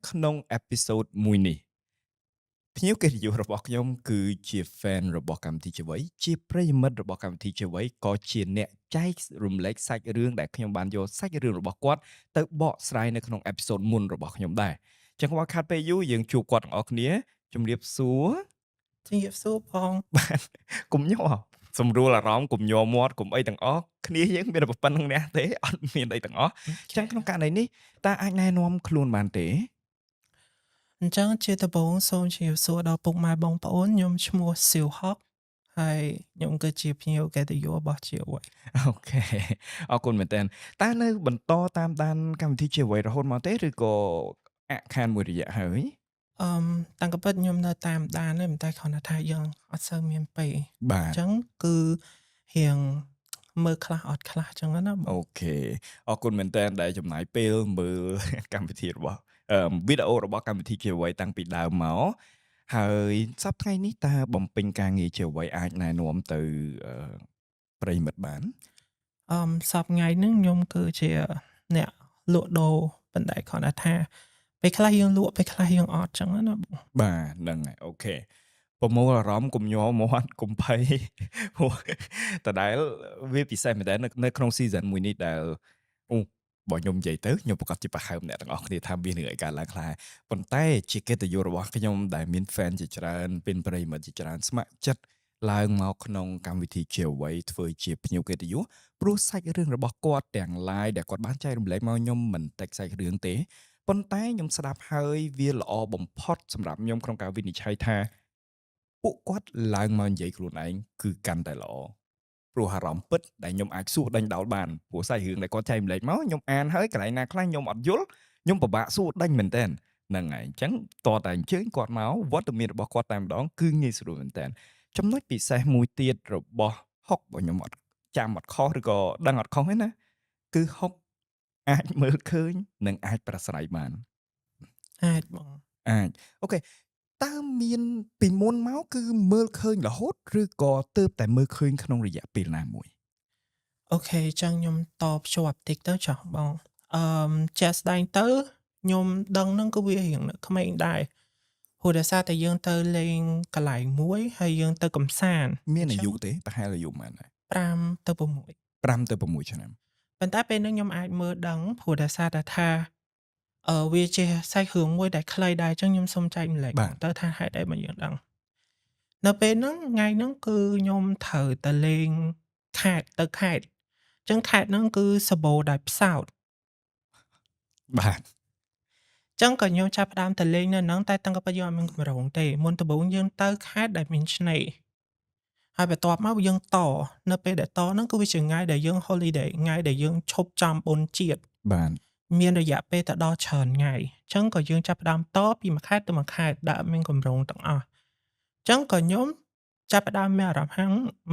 ក្នុង episode មួយនេះភ្ញៀវកិត្តិយសរបស់ខ្ញុំគឺជា fan របស់កម្មវិធីជីវ័យជាប្រិយមិត្តរបស់កម្មវិធីជីវ័យក៏ជាអ្នកចែករំលែកសាច់រឿងដែលខ្ញុំបានយកសាច់រឿងរបស់គាត់ទៅបកស្រាយនៅក្នុង episode មុនរបស់ខ្ញុំដែរចឹងកុំឲ្យខាត់ពេលយូរយើងជួបគាត់ទាំងអស់គ្នាជំរាបសួរ ជំរាបសួរបង បាទកុំញ័រសម្រួលអារម្មណ៍កុំញ័រមាត់កុំអីទាំងអស់គ្នាយើងមានតែប៉ុណ្្នឹងអ្នកទេអត់មានអីទាំងអស់ចឹងក្នុងករណីនេះតើអាចណែនាំខ្លួនបានទេ អញ្ចឹងជាដំបូងសូមជំរាបសួរដល់ពុកម៉ែបងប្អូនខ្ញុំឈ្មោះសៀវហុកហើយខ្ញុំគឺជាភ្ញៀវកិត្តិយសរបស់ជាវ័យ Okay អរគុណមែនតើតើនៅបន្តតាមដានកម្មវិធីជាអ្វីរហូតមកទេឬក៏អាក់ខានមួយរយៈហើយ អឺមតាំងក៏ពិតខ្ញុំនៅតាមដានដែរប៉ុន្តែគ្រាន់តែថាយើងអត់សូវមានពេល បាទ អញ្ចឹងគឺរៀងមើលខ្លះអត់ខ្លះអញ្ចឹងណាបង Okay អរគុណមែនតើដែលចំណាយពេលមើល កម្មវិធីរបស់អឺវីដេអូរបស់កម្មវិធីជាអ្វីតាំងពីដើមមកហើយសប្តាហ៍ថ្ងៃនេះតើបំពេញការងារជាអ្វីអាចណែនាំទៅអឺប្រិយមិត្តបាន សប្តាហ៍ថ្ងៃហ្នឹងខ្ញុំគឺជាអ្នកលក់ដូរប៉ុន្តែគ្រាន់តែថាពេលខ្លះយើងលក់ពេលខ្លះយើងអត់អញ្ចឹងណាបង បាទហ្នឹងហើយ okay ប្រមូលអារម្មណ៍កុំញ័រមាត់កុំភ័យ ព្រោះដដែលវាពិសេសមែនតើនៅក្នុង season មួយនេះដែលអូបើខ្ញុំនិយាយទៅខ្ញុំប្រកាសជាប្រហើមអ្នកទាំងអស់គ្នាថាមានរឿងអីកើតឡើងខ្លះប៉ុន្តែជាកិត្តិយសរបស់ខ្ញុំដែលមាន fan ជាច្រើនเป็นប្រិយមិត្តជាច្រើនស្ម័គ្រចិត្តឡើងមកក្នុងកម្មវិធីជាអ្វីធ្វើជាភ្ញៀវកិត្តិយសព្រោះសាច់រឿងរបស់គាត់ទាំងឡាយដែលគាត់បានចែករំលែកមកខ្ញុំមិនតិចសាច់រឿងទេប៉ុន្តែខ្ញុំស្ដាប់ហើយវាល្អបំផុតសម្រាប់ខ្ញុំក្នុងការវិនិច្ឆ័យថាពួកគាត់ឡើងមកនិយាយខ្លួនឯងគឺកាន់តែល្អព្រោះអារម្មណ៍ពិតដែលខ្ញុំអាចសួរដេញដោលបានព្រោះសាច់រឿងដែលគាត់ចែករំលែកមកខ្ញុំអានហើយកន្លែងណាខ្លះខ្ញុំអត់យល់ខ្ញុំពិបាកសួរដេញមែនតើហ្នឹងហើយអញ្ចឹងតតែអញ្ជើញគាត់មកវត្តមានរបស់គាត់តែម្ដងគឺងាយស្រួលមែនតើចំណុចពិសេសមួយទៀតរបស់ហុកបើខ្ញុំអត់ចាំអត់ខុសឬក៏ដឹងអត់ខុសទេណាគឺហុកអាចមើលឃើញនិងអាចប្រស្រ័យបាន អាចបង អាច okay តើមានពីមុនមកគឺមើលឃើញរហូតឬក៏ទើបតែមើលឃើញក្នុងរយៈពេលណាមួយ Okay អញ្ចឹងខ្ញុំតភ្ជាប់តិចទៅចុះបងអឺមជាក់ស្ដែងទៅខ្ញុំដឹងហ្នឹងគឺវារៀងនៅក្មេងដែរព្រោះដោយសារតែយើងទៅលេងកន្លែងមួយហើយយើងទៅកំសាន្ត មានអាយុទេប្រហែលអាយុប៉ុន្មានដែរ 5ទៅ6 5ទៅ6ឆ្នាំ ប៉ុន្តែពេលហ្នឹងខ្ញុំអាចមើលដឹងព្រោះដោយសារតែថាអឺវាជាសាច់រឿងមួយដែលខ្លីដែរអញ្ចឹងខ្ញុំសូមចែករំលែកទៅថាហេតុអីមកយើងដឹងនៅពេលហ្នឹងថ្ងៃហ្នឹងគឺខ្ញុំត្រូវទៅលេងខេត្តទៅខេត្តអញ្ចឹងខេត្តហ្នឹងគឺសម្បូរដោយផ្សោត បាទ ចឹងក៏ខ្ញុំចាប់ផ្ដើមទៅលេងនៅហ្នឹងតែតាំងក៏យើងអត់មានគម្រោងទេមុនដំបូងយើងទៅខេត្តដែលមានឆ្នេរហើយបន្ទាប់មកយើងតនៅពេលដែលតហ្នឹងគឺវាជាថ្ងៃដែលយើង holiday ថ្ងៃដែលយើងឈប់ចំបុណ្យជាតិ បាទ មានរយៈពេលទៅដល់ច្រើនថ្ងៃអញ្ចឹងក៏យើងចាប់ផ្ដើមតពីមួយខេត្តទៅមួយខេត្តដែលអត់មានគម្រោងទាំងអស់អញ្ចឹងក៏ខ្ញុំចាប់ផ្ដើមមានអារម្មណ៍ថា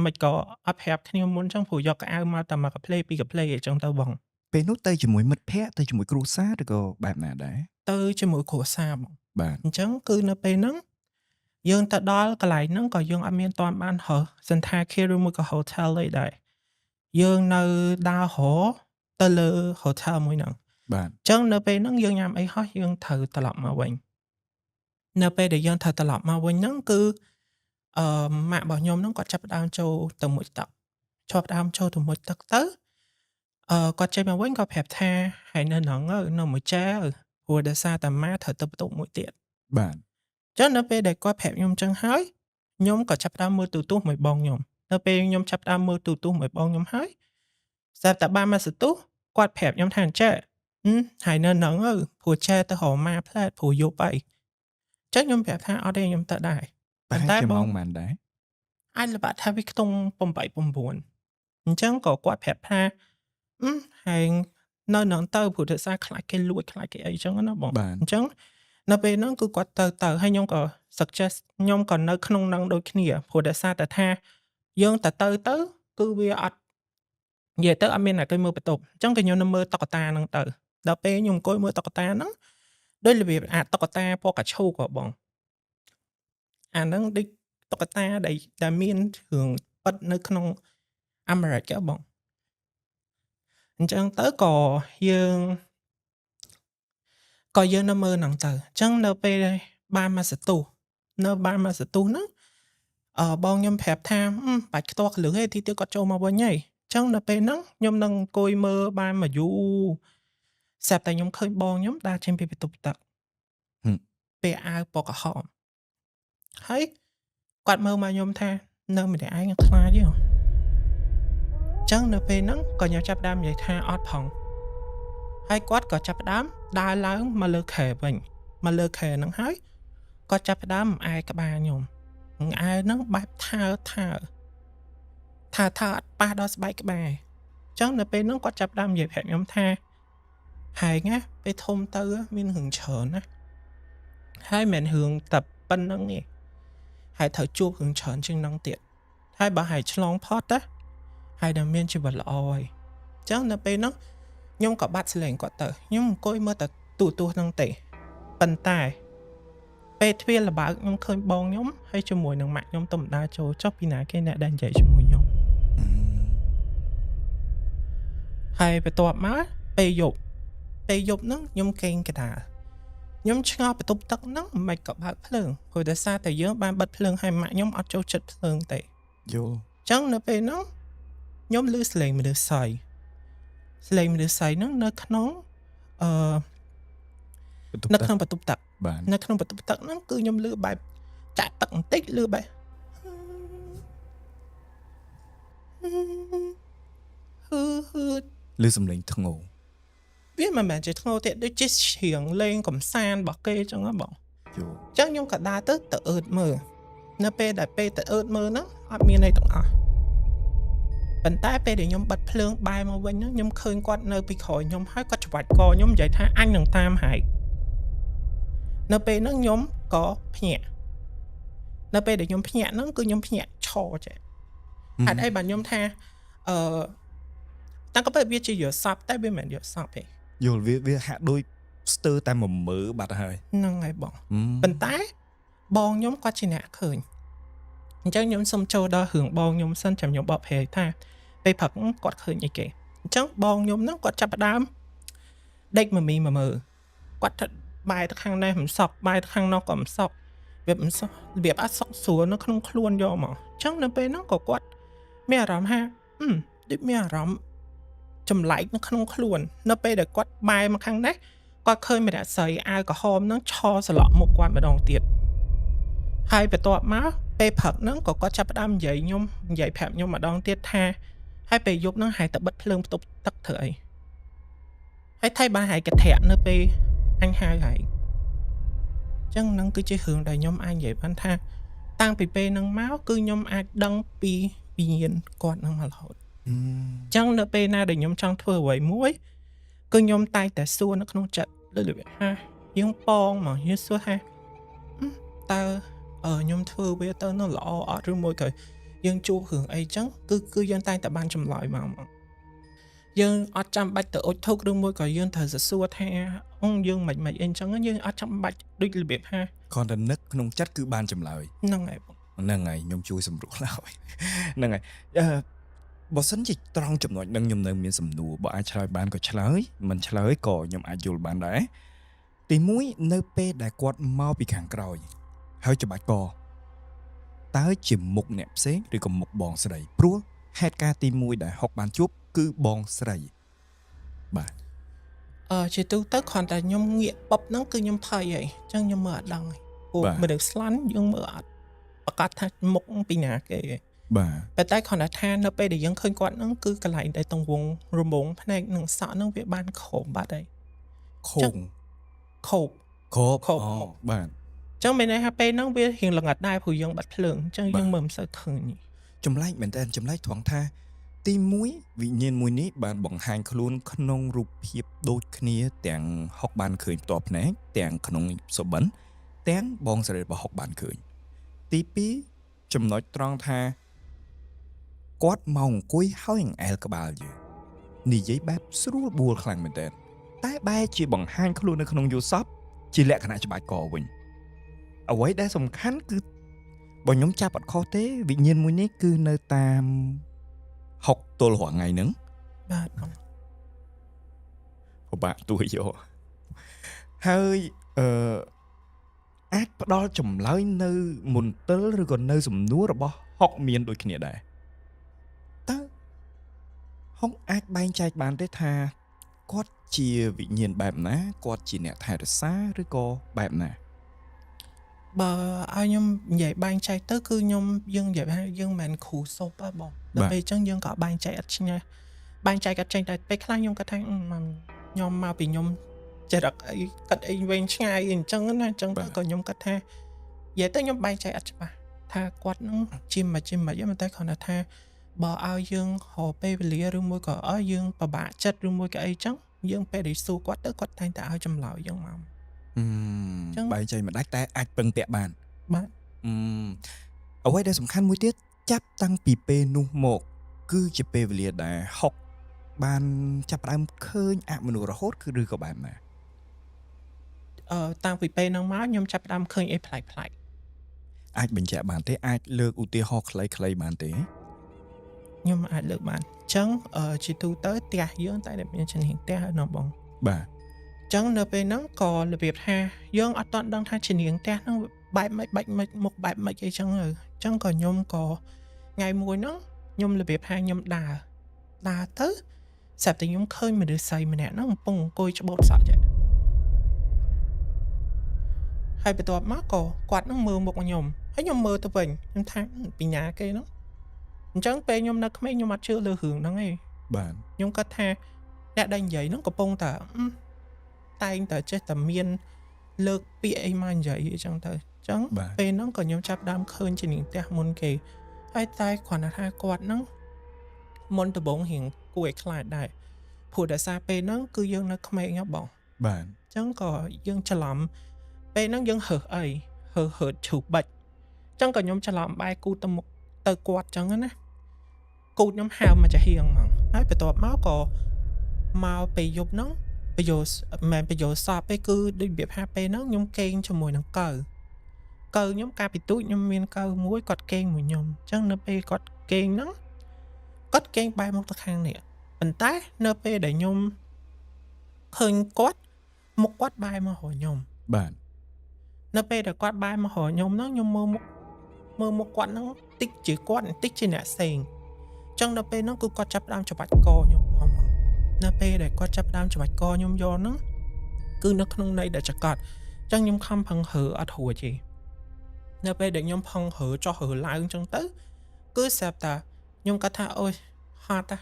មិនក៏អត់ប្រាប់គ្នាមុនអញ្ចឹងព្រោះយកកៅអៅមកតែមួយកផ្លេពីរកាផ្លេអញ្ចឹងទៅបង ពេលនោះទៅជាមួយមិត្តភ័ក្តិទៅជាមួយគ្រួសារឬក៏បែបណាដែរ ទៅជាមួយគ្រួសារបង បាទ អញ្ចឹងគឺនៅពេលហ្នឹងយើងទៅដល់កន្លែងហ្នឹងក៏យើងអត់មានទាន់បានរើសសណ្ឋាគារឬមួយក៏ hotel អីដែរយើងនៅដើររកទៅលើ hotel មួយហ្នឹង បាទ អញ្ចឹងនៅពេលហ្នឹងយើងញ៉ាំអីហើយយើងត្រូវត្រឡប់មកវិញនៅពេលដែលយើងត្រូវត្រឡប់មកវិញហ្នឹងគឺអឺម៉ាក់របស់ខ្ញុំហ្នឹងគាត់ចាប់ផ្ដើមចូលទៅមុជទឹកចាប់ផ្ដើមចូលទៅមុជទឹកទៅអឺគាត់ចេញមកវិញគាត់ប្រាប់ថាហើយនៅហ្នឹងនៅមួយចែព្រោះដោយសារតែម៉ាត្រូវទៅបន្ទប់មួយទៀត បាទ ចឹងនៅពេលដែលគាត់ប្រាប់ខ្ញុំចឹងហើយខ្ញុំក៏ចាប់ផ្ដើមមើលទូរទស្សន៍មួយបងខ្ញុំនៅពេលខ្ញុំចាប់ផ្ដើមមើលទូរទស្សន៍មួយបងខ្ញុំហើយស្រាប់តែបានមកសន្ទុះគាត់ប្រាប់ខ្ញុំថាអញ្ចេះហើយនៅហ្នឹងទៅព្រោះចែទៅរកម៉ាផ្លែតព្រោះយប់អីចឹងខ្ញុំប្រាប់ថាអត់ទេខ្ញុំទៅដែរ ប្រហែលជាម៉ោងប៉ុន្មានដែរ អាចល្បាក់ថាវាខ្ទង់8 9អញ្ចឹងក៏គាត់ប្រាប់ថាហើយនៅហ្នឹងទៅព្រោះដោយសារខ្លាចគេលួចខ្លាចគេអីចឹងណាបងអញ្ចឹងនៅពេលហ្នឹងគឺគាត់ទៅទៅហើយខ្ញុំក៏ suggest ខ្ញុំក៏នៅក្នុងហ្នឹងដូចគ្នាព្រោះដោយសារតែថាយើងទៅទៅទៅគឺវាអត់និយាយទៅអត់មានអ្នកគេមើលបន្ទប់អញ្ចឹងក៏ខ្ញុំនៅមើលតុក្កតាហ្នឹងទៅដល់ពេលខ្ញុំអង្គុយមើលតុក្កតាហ្នឹងដូចរបៀបអាតុក្កតាពណ៌កាឈូកហ៎បងអាហ្នឹងដូចតុក្កតាដែលមានរឿងពិតនៅក្នុងអាមេរិកហ៎បងអញ្ចឹងទៅក៏យើង ក៏យើងនៅមើលហ្នឹងទៅអញ្ចឹងនៅពេលបានមកសន្ទុះនៅបានមកសន្ទុះហ្នឹងបងខ្ញុំប្រាប់ថាបាច់ខ្ទាស់កលឹះទេទីទៀតគាត់ចូលមកវិញហើយអញ្ចឹងនៅពេលហ្នឹងខ្ញុំនឹងអង្គុយមើលបានមកយូរស្រាប់តែខ្ញុំឃើញបងខ្ញុំដើរចេញពីបន្ទប់ទឹកពាក់អាវពណ៌ក្រហមហើយគាត់មើលមកខ្ញុំថានៅម្នាក់ឯងខ្លាចទេអញ្ចឹងនៅពេលហ្នឹងក៏ខ្ញុំចាប់ផ្ដើមនិយាយថាអត់ផងហើយគាត់ក៏ចាប់ផ្ដើមដើរឡើងមកលើខែវិញមកលើខែហ្នឹងហើយគាត់ចាប់ផ្ដើមអែក្បាលខ្ញុំអែហ្នឹងបែបថើថើថើថើអត់ប៉ះដល់ស្បែកក្បាលអញ្ចឹងនៅពេលហ្នឹងគាត់ចាប់ផ្ដើមនិយាយប្រាប់ខ្ញុំថាហែងណាពេលធំទៅមានរឿងច្រើនណាហើយមិនមែនរឿងតែប៉ុណ្្នឹងទេហើយត្រូវជួបរឿងច្រើនជាងហ្នឹងទៀតហើយបើហែងឆ្លងផុតណាហើយដល់មានជីវិតល្អហើយអញ្ចឹងនៅពេលហ្នឹងខ្ញុំក៏បាត់សលេងគាត់ទៅខ្ញុំអង្គុយមើលតែទូទស្សន៍ហ្នឹងទេប៉ុន្តែពេលទ្វារលបើកខ្ញុំឃើញបងខ្ញុំហើយជាមួយនឹងម៉ាក់ខ្ញុំទៅម្ដាចូលចុះពីណាគេអ្នកដែលនិយាយជាមួយខ្ញុំហើយបន្ទាប់មកពេលយប់ហ្នឹងខ្ញុំគេងកដាលខ្ញុំឆ្ងល់បន្ទប់ទឹកហ្នឹងមិនក៏បើកភ្លើងព្រោះដោយសារតែយើងបានបិទភ្លើងហើយម៉ាក់ខ្ញុំអត់ចូលចិត្តភ្លើងទេយល់អញ្ចឹងនៅពេលហ្នឹងខ្ញុំឮសំឡេងមនុស្សស្រីសំឡេងមនុស្សស្រីហ្នឹងនៅក្នុងអឺនៅក្នុងបន្ទប់ទឹកនៅក្នុងបន្ទប់ទឹកហ្នឹងគឺខ្ញុំឮបែបចាក់ទឹកបន្តិចឮបែបហឺហឺឮសំឡេងធ្ងោវាមិនមែនជាធ្ងោទេដូចជាច្រៀងលេងកំសាន្តរបស់គេអញ្ចឹងហ៎បងយល់អញ្ចឹងខ្ញុំក៏ដើរទៅអឺតមើលនៅពេលដែលពេលទៅអឺតមើលហ្នឹងអត់មានអីទាំងអស់ប៉ុន្តែពេលដែលខ្ញុំបិទភ្លើងបែរមកវិញហ្នឹងខ្ញុំឃើញគាត់នៅពីក្រោយខ្ញុំហើយគាត់ច្បាច់កខ្ញុំនិយាយថាអញនឹងតាមហែកនៅពេលហ្នឹងខ្ញុំក៏ភ្ញាក់នៅពេលដែលខ្ញុំភ្ញាក់ហ្នឹងគឺខ្ញុំភ្ញាក់ឈរចេះហេតុអីបានខ្ញុំថាអឺតាំងក៏ពេលវាជាយល់សពតែវាមិនមែនយល់សពទេយល់វាហាក់ដូចស្ទើរតែមួយមើបាត់ហើយហ្នឹងហើយបងប៉ុន្តែបងខ្ញុំគាត់ជាអ្នកឃើញអញ្ចឹងខ្ញុំសុំចូលដល់រឿងបងខ្ញុំសិនចាំខ្ញុំបកប្រែថាពេលព្រឹកគាត់ឃើញអីគេអញ្ចឹងបងខ្ញុំហ្នឹងគាត់ចាប់ផ្ដើមដេកមមីមមើគាត់ថិតបែរទៅខាងនេះមិនសក់បែរទៅខាងនោះក៏មិនសក់វាមិនសក់របៀបអត់សក់ស្រួលនៅក្នុងខ្លួនយកមកអញ្ចឹងនៅពេលហ្នឹងក៏គាត់មានអារម្មណ៍ថាដូចមានអារម្មណ៍ចម្លែកនៅក្នុងខ្លួននៅពេលដែលគាត់បែរមកខាងនេះគាត់ឃើញម្នាក់ស្រីអាវក្រហមហ្នឹងឈរសន្លក់មុខគាត់ម្ដងទៀតហើយបន្ទាប់មកពេលព្រឹកហ្នឹងក៏គាត់ចាប់ផ្ដើមនិយាយខ្ញុំនិយាយប្រាប់ខ្ញុំម្ដងទៀតថាហើយពេលយប់ហ្នឹងហែងតែបិទភ្លើងបន្ទប់ទឹកធ្វើអីហើយថៃបានហែងកធាក់នៅពេលអញហៅហែងអញ្ចឹងហ្នឹងគឺជារឿងដែលខ្ញុំអាចនិយាយបានថាតាំងពីពេលហ្នឹងមកគឺខ្ញុំអាចដឹងពីវិញ្ញាណគាត់ហ្នឹងមករហូតអញ្ចឹងនៅពេលណាដែលខ្ញុំចង់ធ្វើអ្វីមួយគឺខ្ញុំតែងតែសួរនៅក្នុងចិត្តលើរបៀបថាយើងប៉ងមកយើងសួរថាតើខ្ញុំធ្វើវាទៅនៅល្អអត់ឬមួយក៏យើងជួបរឿងអីចឹងគឺយើងតែងតែបានចម្លើយមកយើងអត់ចាំបាច់ទៅអុជធុកឬមួយក៏យើងត្រូវសួរថាអូយើងមិនមិនអីចឹងយើងអត់ចាំបាច់ដូចរបៀបថាគ្រាន់តែនឹកក្នុងចិត្តគឺបានចម្លើយហ្នឹងហើយបងហ្នឹងហើយខ្ញុំជួយសម្រួលហើយហ្នឹងហើយបើសិនជាត្រង់ចំណុចហ្នឹងខ្ញុំនៅមានសំណួរបើអាចឆ្លើយបានក៏ឆ្លើយមិនឆ្លើយក៏ខ្ញុំអាចយល់បានដែរទី1នៅពេលដែលគាត់មកពីខាងក្រោយហើយច្បាច់កតើជាមុខអ្នកផ្សេងឬក៏មុខបងស្រីព្រោះហេតុការណ៍ទី1ដែលហុកបានជួបគឺបងស្រីបាទជាទូទៅគ្រាន់តែខ្ញុំងាកប៉ុបហ្នឹងគឺខ្ញុំភ័យហើយអញ្ចឹងខ្ញុំមើលអត់ដឹងហើយព្រោះមនុស្សស្លាន់យើងមើលអត់ប្រកាសថាមុខពីណាគេឯងបាទប៉ុន្តែគ្រាន់តែថានៅពេលដែលយើងឃើញគាត់ហ្នឹងគឺកន្លែងដែលតង្វងរមងភ្នែកនិងសក់ហ្នឹងវាបានខោបបាត់ហើយខោងខោបខោបបាទចឹងមានន័យថាពេលហ្នឹងវារៀងល្ងិតដែរព្រោះយើងបាត់ភ្លើងអញ្ចឹងយើងមើលមិនសូវឃើញចម្លែកមែនតើចម្លែកត្រង់ថាទី1វិញ្ញាណមួយនេះបានបង្ហាញខ្លួនក្នុងរូបភាពដូចគ្នាទាំងហុកបានឃើញផ្ទាល់ភ្នែកទាំងក្នុងសុបិនទាំងបងស្រីរបស់ហុកបានឃើញទី2ចំណុចត្រង់ថាគាត់មកអង្គុយហើយអង្អែលក្បាលយើងនិយាយបែបស្រួលបួលខ្លាំងមែនតើតែបែរជាបង្ហាញខ្លួននៅក្នុងយល់សពជាលក្ខណៈច្បាច់កវិញអ្វីដែលសំខាន់គឺបើខ្ញុំចាប់អត់ខុសទេវិញ្ញាណមួយនេះគឺនៅតាមហុកទល់រាល់ថ្ងៃហ្នឹងបាទបងពិបាកទួយយក ហើយអឺអាចផ្ដល់ចម្លើយនៅមន្ទិលឬក៏នៅសំណួររបស់ហុកមានដូចគ្នាដែរតើហុកអាចបែងចែកបានទេថាគាត់ជាវិញ្ញាណបែបណាគាត់ជាអ្នកថែរក្សាឬក៏បែបណា បើឲ្យខ្ញុំនិយាយបែងចែកទៅគឺខ្ញុំយើងនិយាយថាយើងមិនមែនគ្រូសូបហ៎បងដល់ពេលអញ្ចឹងយើងក៏បែងចែកអត់ឆ្ងាយបែងចែកអត់ចេញតែពេលខ្លះខ្ញុំគាត់ថាខ្ញុំមកពីខ្ញុំចរិតអីកាត់អីវែងឆ្ងាយអញ្ចឹងណាអញ្ចឹងទៅក៏ខ្ញុំគាត់ថានិយាយទៅខ្ញុំបែងចែកអត់ច្បាស់ថាគាត់នឹងជាមិនជាមិនទេតែគ្រាន់តែថាបើឲ្យយើងរកពេលវេលាឬមួយក៏ឲ្យយើងពិបាកចិត្តឬមួយក៏អីចឹងយើងពេលដែលសួរគាត់ទៅគាត់តែងតែឲ្យចម្លើយយើងមក បែងចែកមិនដាច់តែអាចពឹងពាក់បាន បាទ អឺអ្វីដែលសំខាន់មួយទៀតចាប់តាំងពីពេលនោះមកគឺជាពេលវេលាដែលហុកបានចាប់ផ្ដើមឃើញអមនុស្សរហូតគឺឬក៏បែបណា តាំងពីពេលហ្នឹងមកខ្ញុំចាប់ផ្ដើមឃើញអីប្លែកប្លែក អាចបញ្ជាក់បានទេអាចលើកឧទាហរណ៍ខ្លីៗបានទេ ខ្ញុំអាចលើកបានអញ្ចឹងជាទូទៅផ្ទះយើងតែតែមានជំនាញផ្ទះហើយណាបង បាទ អញ្ចឹងនៅពេលហ្នឹងក៏របៀបថាយើងអត់ទាន់ដឹងថាជំនាញផ្ទះហ្នឹងបែបម៉េចបែបម៉េចមុខបែបម៉េចអីចឹងទៅអញ្ចឹងក៏ខ្ញុំក៏ថ្ងៃមួយហ្នឹងខ្ញុំរបៀបថាខ្ញុំដើរដើរទៅស្រាប់តែខ្ញុំឃើញមនុស្សស្រីម្នាក់ហ្នឹងកំពុងអង្គុយច្បូតសក់ចេះហើយបន្ទាប់មកក៏គាត់ហ្នឹងមើលមុខខ្ញុំហើយខ្ញុំមើលទៅវិញខ្ញុំថាពីណាគេហ្នឹងអញ្ចឹងពេលខ្ញុំនៅក្មេងខ្ញុំអត់ជឿលើរឿងហ្នឹងឯង បាទ ខ្ញុំគាត់ថាអ្នកដែលនិយាយហ្នឹងកំពុងតែតែងតែចេះតែមានលើកពាក្យអីមកនិយាយអញ្ចឹងទៅអញ្ចឹងពេលហ្នឹងក៏ខ្ញុំចាប់ដើមឃើញជានាងផ្ទះមុនគេហើយតែគ្រាន់តែថាគាត់ហ្នឹងមុនដំបូងរៀងគួរឲ្យខ្លាចដែរព្រោះដោយសារពេលហ្នឹងគឺយើងនៅក្មេងហ៎បង បាទ អញ្ចឹងក៏យើងច្រឡំពេលហ្នឹងយើងរើសអីរើសឈូបាច់អញ្ចឹងក៏ខ្ញុំច្រឡំបែរគូទៅមុខទៅគាត់អញ្ចឹងណាគូតខ្ញុំហើមមកចាហៀងហ្មងហើយបន្ទាប់មកក៏មកពេលយប់ហ្នឹងប្រយោមិនប្រយោសពទេគឺដូចរបៀបថាពេលហ្នឹងខ្ញុំគេងជាមួយនឹងកៅកៅខ្ញុំកាលពីទូចខ្ញុំមានកៅមួយគាត់គេងមួយខ្ញុំអញ្ចឹងនៅពេលគាត់គេងហ្នឹងគាត់គេងបែរមកទៅខាងនេះប៉ុន្តែនៅពេលដែលខ្ញុំឃើញគាត់មុខគាត់បែរមករកខ្ញុំ បាទ នៅពេលដែលគាត់បែរមករកខ្ញុំហ្នឹងខ្ញុំមើលមុខគាត់ហ្នឹងតិចជាគាត់តិចជាអ្នកផ្សេងអញ្ចឹងដល់ពេលហ្នឹងគឺគាត់ចាប់ផ្ដើមច្បាច់កខ្ញុំយកមកនៅពេលដែលគាត់ចាប់ផ្ដើមច្បាច់កខ្ញុំយកហ្នឹងគឺនៅក្នុងន័យដែលចកត់អញ្ចឹងខ្ញុំខំផឹងរើអត់រួចទេនៅពេលដែលខ្ញុំផឹងរើចុះរើឡើងអញ្ចឹងទៅគឺស្រាប់តែខ្ញុំគាត់ថាអូយហត់តា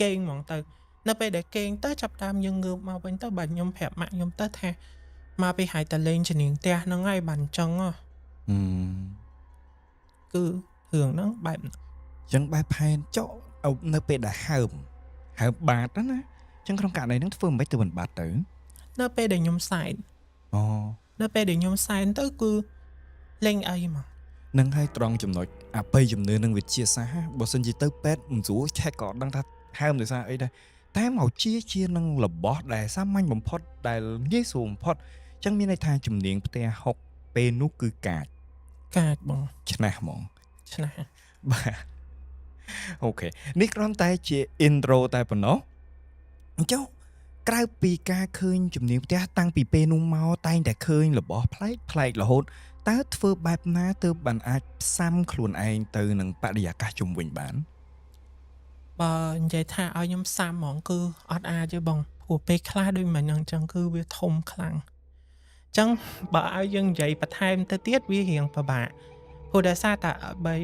គេងហ្មងទៅនៅពេលដែលគេងទៅចាប់តាមយើងងើបមកវិញទៅបាទខ្ញុំប្រាប់ម៉ាក់ខ្ញុំទៅថាមកពីហើយតលេងជំនាញផ្ទះហ្នឹងហើយបានអញ្ចឹងហ៎គឺរឿងហ្នឹងបែប អញ្ចឹងបែបផែនចុះនៅពេលដែលហើមបាតណាអញ្ចឹងក្នុងករណីហ្នឹងធ្វើមិនទៅមិនបាត់ទៅ នៅពេលដែលខ្ញុំសែន អូ នៅពេលដែលខ្ញុំសែនទៅគឺលេងអីមក នឹងឲ្យត្រង់ចំណុចអបិយជំនឿនឹងវិទ្យាសាស្ត្របើសិនជាទៅពេទ្យមិនស្រួលឆែកក៏ដឹងថាហើមដោយសារអីដែរតែមកជានឹងរបស់ដែលសាមញ្ញបំផុតដែលងាយស្រួលបំផុតអញ្ចឹងមានន័យថាជំនាញផ្ទះហុកពេលនោះគឺកាច កាចបង ឆ្នះហ្មង ឆ្នះ បាទអូខេនេះគ្រាន់តែជា intro តែប៉ុណ្ណោះអញ្ចឹងក្រៅពីការឃើញជំនាញផ្ទះតាំងពីពេលនោះមកតែងតែឃើញរបស់ប្លែកប្លែករហូតតើធ្វើបែបណាទើបបានអាចផ្សំខ្លួនឯងទៅនឹងបរិយាកាសជុំវិញបាន បើនិយាយថាឲ្យខ្ញុំផ្សំហ្មងគឺអត់អាចទេបងព្រោះពេលខ្លះដូចមិនហ្នឹងអញ្ចឹងគឺវាធំខ្លាំងអញ្ចឹងបើឲ្យយើងនិយាយបន្ថែមទៅទៀតវារៀងពិបាកព្រោះដោយសារតែបើ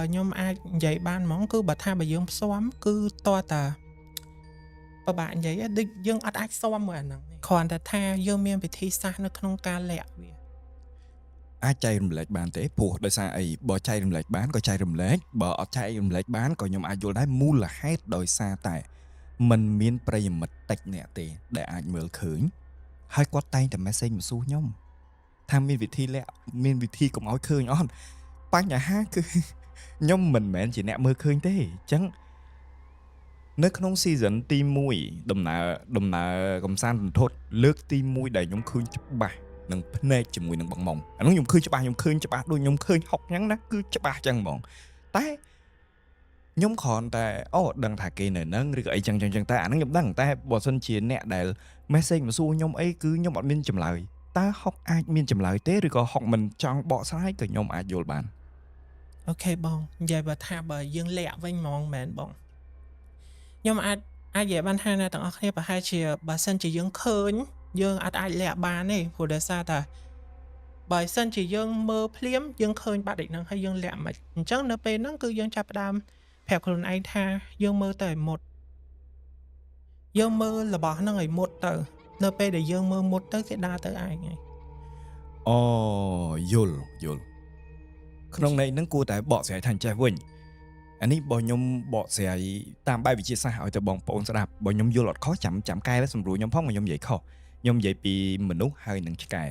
ខ្ញុំអាចនិយាយបានហ្មងគឺបើថាបើយើងផ្សំគឺតើតាពិបាកនិយាយដូចយើងអត់អាចស៊ាំមួយអាហ្នឹងគ្រាន់តែថាយើងមានវិធីសាស្ត្រនៅក្នុងការលាក់វា អាចចែករំលែកបានទេព្រោះដោយសារអីបើចែករំលែកបានក៏ចែករំលែកបើអត់ចែករំលែកបានក៏ខ្ញុំអាចយល់ដែរមូលហេតុដោយសារតែมันមានប្រិយមិត្តតិចអ្នកទេដែលអាចមើលឃើញហើយគាត់តែងតែ message មកសួរខ្ញុំថាមានវិធីលាក់មានវិធីកុំឲ្យឃើញអត់បញ្ហាគឺខ្ញុំមិនមែនជាអ្នកមើលឃើញទេអញ្ចឹងនៅក្នុង season ទី1ដំណើរកំសាន្តរន្ធត់លើកទី1ដែលខ្ញុំឃើញច្បាស់នឹងភ្នែកជាមួយនឹងបងមុំអានោះខ្ញុំឃើញច្បាស់ខ្ញុំឃើញច្បាស់ដូចខ្ញុំឃើញហុកអញ្ចឹងណាគឺច្បាស់អញ្ចឹងហ្មងតែ ខ្ញុំគ្រាន់តែអូដឹងថាគេនៅនឹងឬក៏អីចឹងចឹងចឹងតែអាហ្នឹងខ្ញុំដឹងតែបើសិនជាអ្នកដែល message មកសួរខ្ញុំអីគឺខ្ញុំអត់មានចម្លើយតើហុកអាចមានចម្លើយទេឬក៏ហុកមិនចង់បកស្រាយក៏ខ្ញុំអាចយល់បាន Okay បងនិយាយបើថាបើយើងលាក់វិញហ្មងមែនបងខ្ញុំអាចអាចនិយាយបានថាអ្នកទាំងអស់គ្នាប្រហែលជាបើសិនជាយើងឃើញយើងអត់អាចលាក់បានទេព្រោះដោយសារតែបើសិនជាយើងមើលភ្លាមយើងឃើញបាត់ដូចហ្នឹងហើយយើងលាក់មិនអញ្ចឹងនៅពេលហ្នឹងគឺយើងចាប់ផ្ដើមប្រាប់ខ្លួនឯងថាយើងមើលទៅឲ្យមុតយើងមើលរបស់ហ្នឹងឲ្យមុតទៅ នៅពេលដែលយើងមើលមុតទៅគេដើរទៅឯងហើយ អូយល់យល់ក្នុងន័យហ្នឹងគួរតែបកស្រាយថាអញ្ចេះវិញអានេះបើខ្ញុំបកស្រាយតាមបែបវិទ្យាសាស្ត្រឲ្យទៅបងប្អូនស្ដាប់បើខ្ញុំយល់អត់ខុសចាំចាំកែសម្រួលខ្ញុំផងបើខ្ញុំនិយាយខុសខ្ញុំនិយាយពីមនុស្សហើយនឹងឆ្កែ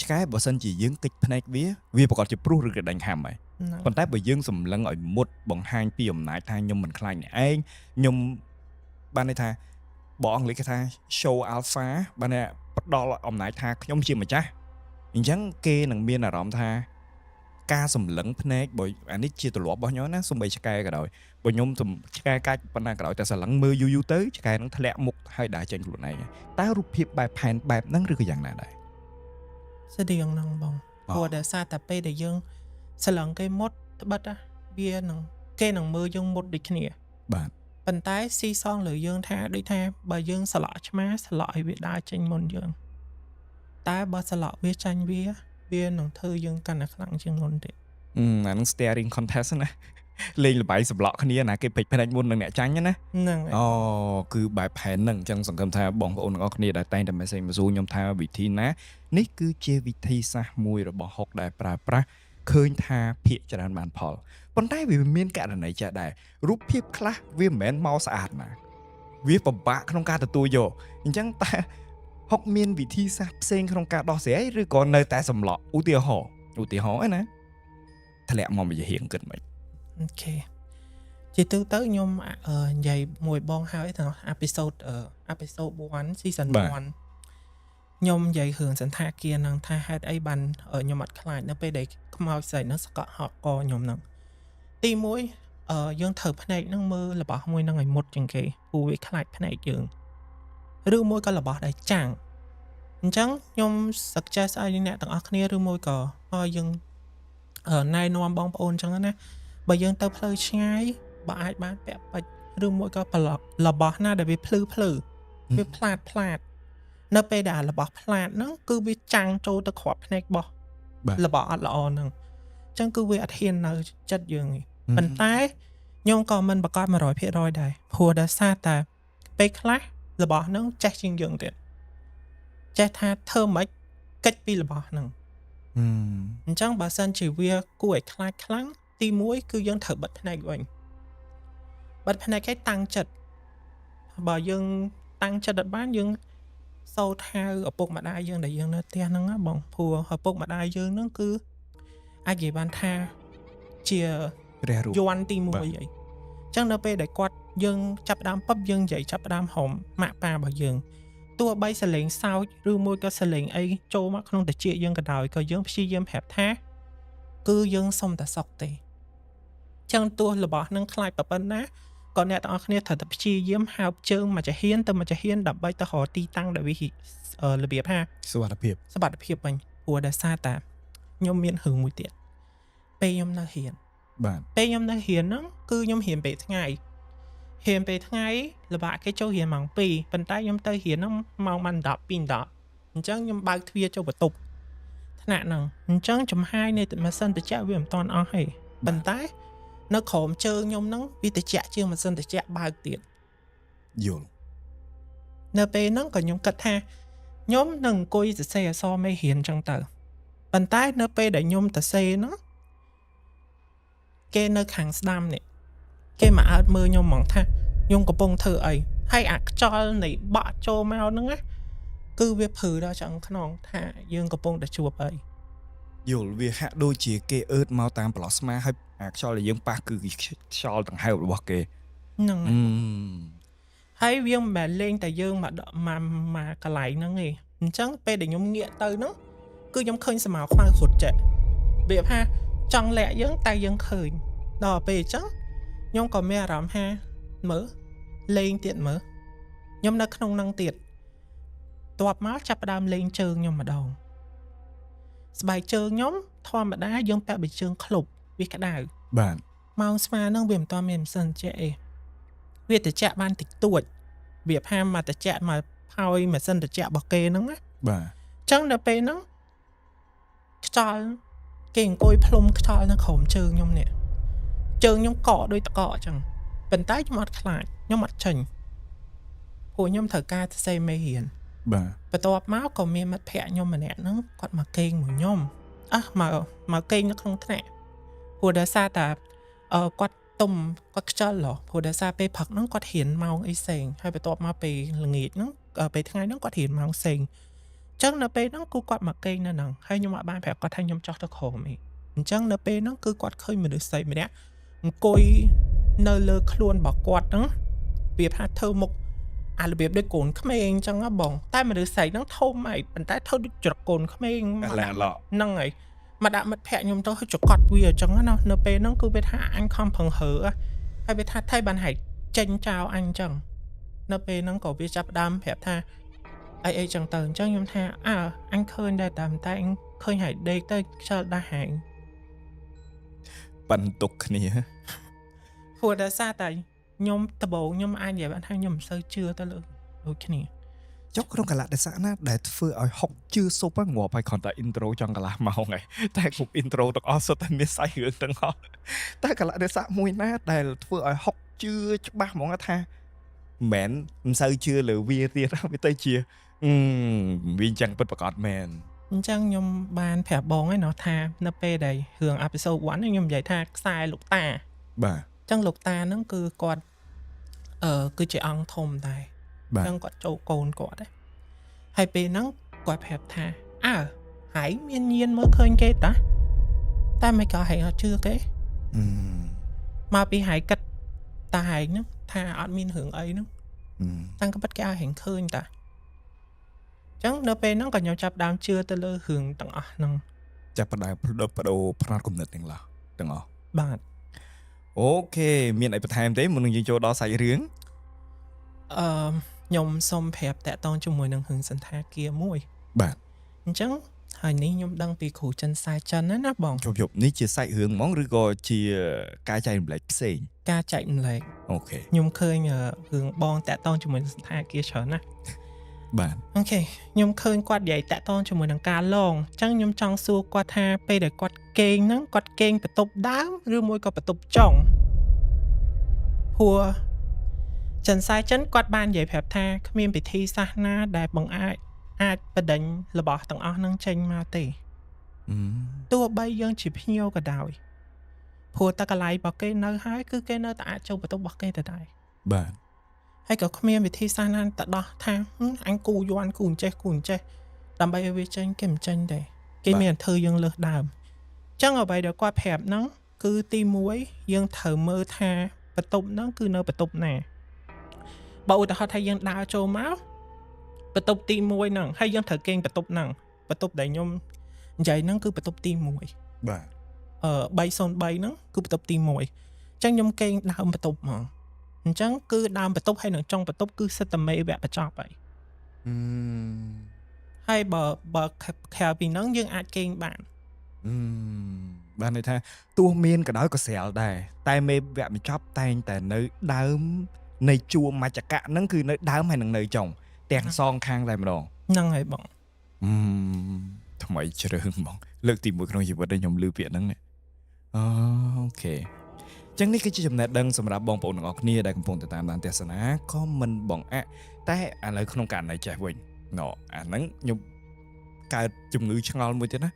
ឆ្កែបើសិនជាយើងកិច្ចភ្នែកវាវាប្រកាសជាព្រុសឬក៏ដេញខាំហើយ ហ្នឹង ប៉ុន្តែបើយើងសម្លឹងឲ្យមុតបង្ហាញពីអំណាចថាខ្ញុំមិនខ្លាចអ្នកឯងខ្ញុំបានន័យថាបើអង់គ្លេសគេថា show alpha បានន័យថាផ្ដល់អំណាចថាខ្ញុំជាម្ចាស់អញ្ចឹងគេនឹងមានអារម្មណ៍ថាការសម្លឹងភ្នែកបើអានេះជាទម្លាប់របស់ខ្ញុំណាសំបីឆ្កែក៏ដោយបើខ្ញុំសំឆ្កែកាច់ប៉ុណ្ណាក៏ដោយតែសម្លឹងមើលយូរយូរទៅឆ្កែនឹងធ្លាក់មុខហើយដើរចេញខ្លួនឯងតើរូបភាពបែបផែនបែបហ្នឹងឬក៏យ៉ាងណាដែរ ស្តៀងហ្នឹងបងព្រោះដោយសារតែពេលដែលយើងស្រឡឹងគេមុតត្បិតណាវានឹងគេនឹងមើលយើងមុតដូចគ្នា បាទ ប៉ុន្តែស៊ីសងលើយើងថាដូចថាបើយើងស្លក់ឆ្មាស្លក់ឲ្យវាដើរចេញមុនយើងតែបើស្លក់វាចាញ់វាវានឹងធ្វើយើងកាន់តែខ្លាំងជាងមុនទៀត អាហ្នឹង staring contest ណា លេងល្បែងសម្លក់គ្នាណាគេពេចភ្នែកមុននឹងអ្នកចាញ់ណា ហ្នឹងហើយ អូគឺបែបផែនហ្នឹងអញ្ចឹងសង្ឃឹមថាបងប្អូនទាំងអស់គ្នាដែលតែងតែ message មកសួរខ្ញុំថាវិធីណានេះគឺជាវិធីសាស្ត្រមួយរបស់ហុកដែលប្រើប្រាស់ឃើញថាភាកច្រើនបានផលប៉ុន្តែវាមានករណីចេះដែររូបភាពខ្លះវាមិនមែនមកស្អាតណាវាពិបាកក្នុងការទទួលយកអញ្ចឹងតើហុកមានវិធីសាស្ត្រផ្សេងក្នុងការដោះស្រាយឬក៏នៅតែសម្លក់ឧទាហរណ៍ឧទាហរណ៍ឯណាធ្លាក់មកមួយរៀងគិតមិន Okay ជាទូទៅខ្ញុំនិយាយមួយបងហើយទាំង episode episode 1 season 1ខ្ញុំនិយាយរឿងសន្តាគារហ្នឹងថាហេតុអីបានខ្ញុំអត់ខ្លាចនៅពេលដែលខ្មោចស្រីហ្នឹងសកក់ហក់កខ្ញុំហ្នឹងទី1យើងត្រូវភ្នែកហ្នឹងមើលរបស់មួយហ្នឹងឲ្យមុតជាងគេព្រោះវាខ្លាចភ្នែកយើងឬមួយក៏របស់ដែលចាំងអញ្ចឹងខ្ញុំ suggest ឲ្យអ្នកទាំងអស់គ្នាឬមួយក៏ឲ្យយើងណែនាំបងប្អូនអញ្ចឹងណាបើយើងទៅផ្លូវឆ្ងាយបើអាចបានពាក់ពេជ្រឬមួយក៏ប្រឡប់របស់ណាដែលវាភ្លឺភ្លឺវាផ្លាតផ្លាតនៅពេលដែលអារបស់ផ្លាតហ្នឹងគឺវាចាំងចូលទៅគ្រាប់ភ្នែករបស់ បាទ របស់អត់ល្អហ្នឹងអញ្ចឹងគឺវាអត់ហ៊ាននៅចិត្តយើងទេប៉ុន្តែខ្ញុំក៏មិនប្រកាស100%ដែរព្រោះដោយសារតែពេលខ្លះរបស់ហ្នឹងចេះជាងយើងទៀតចេះថាធ្វើម៉េចកិច្ចពីរបស់ហ្នឹង ហឹម អញ្ចឹងបើសិនជាវាគួរឲ្យខ្លាចខ្លាំងទី1គឺយើងត្រូវបិទភ្នែកវិញបិទភ្នែកឲ្យតាំងចិត្តបើយើងតាំងចិត្តអត់បានយើងសូត្រហៅឪពុកម្ដាយយើងដែលយើងនៅផ្ទះហ្នឹងណាបងព្រោះឪពុកម្ដាយយើងហ្នឹងគឺអាចនិយាយបានថាជា ព្រះរូប យ័ន្តទី1 បាទ អីអញ្ចឹងនៅពេលដែលគាត់យើងចាប់ផ្ដើមពឹបយើងនិយាយចាប់ផ្ដើមហមម៉ាក់ប៉ារបស់យើងទោះបីសលេងសោចឬមួយក៏សលេងអីចូលមកក្នុងត្រចៀកយើងក៏ដោយក៏យើងព្យាយាមប្រាប់ថាគឺយើងសុំតែសុខទេអញ្ចឹងទោះរបស់នឹងខ្លាចប៉ុណ្ណាក៏អ្នកទាំងអស់គ្នាត្រូវតែព្យាយាមហើបជើងមួយចាហ៊ានទៅមួយចាហ៊ានដើម្បីទៅរកទីតាំងដែលវារបៀបថា សុវត្ថិភាព សុវត្ថិភាពវិញព្រោះដោយសារតាខ្ញុំមានរឿងមួយទៀតពេលខ្ញុំនៅរៀន បាទ ពេលខ្ញុំនៅរៀនហ្នឹងគឺខ្ញុំរៀនពេលថ្ងៃរៀនពេលថ្ងៃលបាក់គេចូលរៀនម៉ោង2ប៉ុន្តែខ្ញុំទៅរៀនហ្នឹងម៉ោងបាន10 2 10អញ្ចឹងខ្ញុំបើកទ្វារចូលបន្ទប់ថ្នាក់ហ្នឹងអញ្ចឹងចំហាយនៃម៉ាស៊ីនត្រជាក់វាមិនតាន់អស់ទេប៉ុន្តែនៅក្រោមជើងខ្ញុំហ្នឹងវាត្រជាក់ជាងម៉ាស៊ីនត្រជាក់បើកទៀត យល់ នៅពេលហ្នឹងក៏ខ្ញុំគិតថាខ្ញុំនឹងអង្គុយសរសេរអក្សរមេរៀនអញ្ចឹងទៅប៉ុន្តែនៅពេលដែលខ្ញុំសរសេរហ្នឹងគេនៅខាងស្ដាំនេះគេមកអើតមើលខ្ញុំហ្មងថាខ្ញុំកំពុងធ្វើអីហើយអាខ្យល់នៃបក់ចូលមកហ្នឹងណាគឺវាព្រឺដល់ឆ្អឹងខ្នងថាយើងកំពុងតែជួបអី យល់វាហាក់ដូចជាគេអឺតមកតាមប្រឡោះស្មាហើយអាខ្យល់ដែលយើងប៉ះគឺខ្យល់ដង្ហើមរបស់គេ ហ្នឹង អឺ ហើយវាមិនមែនលេងតែយើងមកដកមកមកកន្លែងហ្នឹងទេអញ្ចឹងពេលដែលខ្ញុំងាកទៅហ្នឹងគឺខ្ញុំឃើញស្មៅខ្មៅរត់ចេះវាថាចង់លាក់យើងតែយើងឃើញដល់ពេលអញ្ចឹង ខ្ញុំក៏មានអារម្មណ៍ថាមើលលេងទៀតមើលខ្ញុំនៅក្នុងហ្នឹងទៀតតបមកចាប់ផ្ដើមលេងជើងខ្ញុំម្ដងស្បែកជើងខ្ញុំធម្មតាយើងពាក់បិជើងក្លុបវាក្តៅ បាទ ម៉ោងស្មើហ្នឹងវាមិនទាន់មានម៉ាស៊ីនត្រជាក់អីវាត្រជាក់បានតិចតួចវាផាមកត្រជាក់មកផោយម៉ាស៊ីនត្រជាក់របស់គេហ្នឹងណា បាទ អញ្ចឹងដល់ពេលហ្នឹងខ្យល់គេអង្គុយផ្លុំខ្យល់នៅក្រោមជើងខ្ញុំនេះជើងខ្ញុំកកដូចតកកអញ្ចឹងប៉ុន្តែខ្ញុំអត់ខ្លាចខ្ញុំអត់ចេញព្រោះខ្ញុំត្រូវការសរសេរមេរៀន បាទ បន្ទាប់មកក៏មានមិត្តភ័ក្ដិខ្ញុំម្នាក់ហ្នឹងគាត់មកគេងមួយខ្ញុំអះមកមកគេងនៅក្នុងថ្នាក់ព្រោះដោយសារតែគាត់ទុំគាត់ខ្ជិលហ៎ព្រោះដោយសារពេលព្រឹកហ្នឹងគាត់រៀនម៉ោងអីផ្សេងហើយបន្ទាប់មកពេលល្ងាចហ្នឹងពេលថ្ងៃហ្នឹងគាត់រៀនម៉ោងផ្សេងអញ្ចឹងនៅពេលហ្នឹងគឺគាត់មកគេងនៅហ្នឹងហើយខ្ញុំអត់បានប្រាប់គាត់ថាខ្ញុំចោះទៅក្រោមអីអញ្ចឹងនៅពេលហ្នឹងគឺគាត់ឃើញមនុស្សស្រីម្នាក់អង្គុយនៅលើខ្លួនរបស់គាត់ហ្នឹងវាថាធ្វើមុខអារបៀបដូចកូនក្មេងអញ្ចឹងហ៎បងតែមនុស្សស្រីហ្នឹងធំហើយប៉ុន្តែធ្វើដូចច្រកកូនក្មេង អាឡែឡក់ ហ្នឹងហើយមកដាក់មិត្តភ័ក្ដិខ្ញុំទៅឲ្យចកត់វាអញ្ចឹងណានៅពេលហ្នឹងគឺវាថាអញខំប្រឹងរើហើយវាថាថៃបានហែកចេញចោលអញអញ្ចឹងនៅពេលហ្នឹងក៏វាចាប់ផ្ដើមប្រាប់ថាអីអីចឹងទៅអញ្ចឹងខ្ញុំថាអើអញឃើញដែរតែតែអញឃើញហែកដេកទៅខ្យល់ដាស់ហែង បន្ទុកគ្នា ព្រោះដោយសារតែខ្ញុំដំបូងខ្ញុំអាចនិយាយបានថាខ្ញុំមិនសូវជឿទៅលើដូចគ្នា ចុះក្នុងកលៈទេសៈណាដែលធ្វើឲ្យហុកជឿស៊ុបងាប់ហើយគ្រាន់តែ intro ចង់កន្លះម៉ោងហើយតែគ្រប់ intro ទាំងអស់សុទ្ធតែមានសាច់រឿងទាំងអស់តែកលៈទេសៈមួយណាដែលធ្វើឲ្យហុកជឿច្បាស់ហ្មងថាមិនមិនសូវជឿលើវាទៀតវាទៅជាអឺវាអញ្ចឹងពិតប្រាកដមែន អញ្ចឹងខ្ញុំបានប្រាប់បងឯណោះថានៅពេលដែលរឿង episode 1ហ្នឹងខ្ញុំនិយាយថាខ្សែលោកតា បាទ អញ្ចឹងលោកតាហ្នឹងគឺគាត់គឺជាអង្គធំដែរ បាទ អញ្ចឹងគាត់ចូលកូនគាត់ដែរហើយពេលហ្នឹងគាត់ប្រាប់ថាអើហែងមានញៀនមើលឃើញគេតាតែមិនក៏ហែងអត់ជឿគេ អឺ មកពីហែងគិតតាហែងហ្នឹងថាអត់មានរឿងអីហ្នឹង អឺ តាំងក៏ពិតគេឲ្យហែងឃើញតាអញ្ចឹងនៅពេលហ្នឹងក៏ខ្ញុំចាប់ដើមជឿទៅលើរឿងទាំងអស់ហ្នឹង ចាប់ផ្ដើមបដូរផ្នត់គំនិតទាំងឡោះទាំងអស់ បាទ OK មានអីបន្ថែមទេមុននឹងយើងចូលដល់សាច់រឿង អឺខ្ញុំសូមប្រាប់តាក់ទងជាមួយនឹងរឿងសន្តាគារមួយ បាទ អញ្ចឹងហើយនេះខ្ញុំដឹងពីគ្រូចិនសាយចិនណាណាបង ជប់ជប់នេះជាសាច់រឿងហ្មងឬក៏ជាការចែករំលែកផ្សេង ការចែករំលែក OK ខ្ញុំឃើញរឿងបងតាក់ទងជាមួយនឹងសន្តាគារច្រើនណាស់ បាទ OK ខ្ញុំឃើញគាត់និយាយតាក់ទងជាមួយនឹងការលងអញ្ចឹងខ្ញុំចង់សួរគាត់ថាពេលដែលគាត់គេងហ្នឹងគាត់គេងបន្ទប់ដើមឬមួយក៏បន្ទប់ចុងព្រោះចិនសាយចិនគាត់បាននិយាយប្រាប់ថាគ្មានពិធីសាសនាដែលបង្អាចអាចបដិញរបស់ទាំងអស់ហ្នឹងចេញមកទេ អឺ ទោះបីយើងជាភ្ញៀវក៏ដោយព្រោះតែកន្លែងរបស់គេនៅហើយគឺគេនៅតែអាចចូលបន្ទប់របស់គេទៅដែរ បាទ ហើយក៏គ្មានវិធីសាស្ត្រណាទៅដោះថាហឹមអញគូយន់គូអញ្ចេះគូអញ្ចេះដើម្បីឲ្យវាចេញគេមិនចេញទេគេមានតែធ្វើយើងលើសដើមអញ្ចឹងអ្វីដែលគាត់ប្រាប់ហ្នឹងគឺទី1យើងត្រូវមើលថាបន្ទប់ហ្នឹងគឺនៅបន្ទប់ណាបើឧទាហរណ៍ថាយើងដើរចូលមកបន្ទប់ទី1ហ្នឹងហើយយើងត្រូវគេងបន្ទប់ហ្នឹងបន្ទប់ដែលខ្ញុំនិយាយហ្នឹងគឺបន្ទប់ទី1 បាទ 303ហ្នឹងគឺបន្ទប់ទី1អញ្ចឹងខ្ញុំគេងដើមបន្ទប់ហ្មងអញ្ចឹងគឺដើមបន្ទប់ហើយនឹងចុងបន្ទប់គឺសិតតែមេវគ្គបញ្ចប់ហើយ អឺ ហើយបើក្រៅពីហ្នឹងយើងអាចគេងបាន អឺបានន័យថាទោះមានក៏ដោយក៏ស្រាលដែរតែមេវគ្គបញ្ចប់តែងតែនៅដើមនៃជួរមច្ចកៈហ្នឹងគឺនៅដើមហើយនឹងនៅចុងទាំងសងខាងតែម្ដង ហ្នឹងហើយបង អឺថ្មីជ្រើងហ្មងលើកទី1ក្នុងជីវិតដែលខ្ញុំឮពាក្យហ្នឹងនេះអូ OK ចឹងនេះគឺជាចំណេះដឹងសម្រាប់បងប្អូនទាំងអស់គ្នាដែលកំពុងតែតាមដានទស្សនាក៏មិនបងអាក់តែឥឡូវក្នុងករណីចេះវិញណអាហ្នឹងខ្ញុំកើតជំងឺឆ្ងល់មួយទៀតណា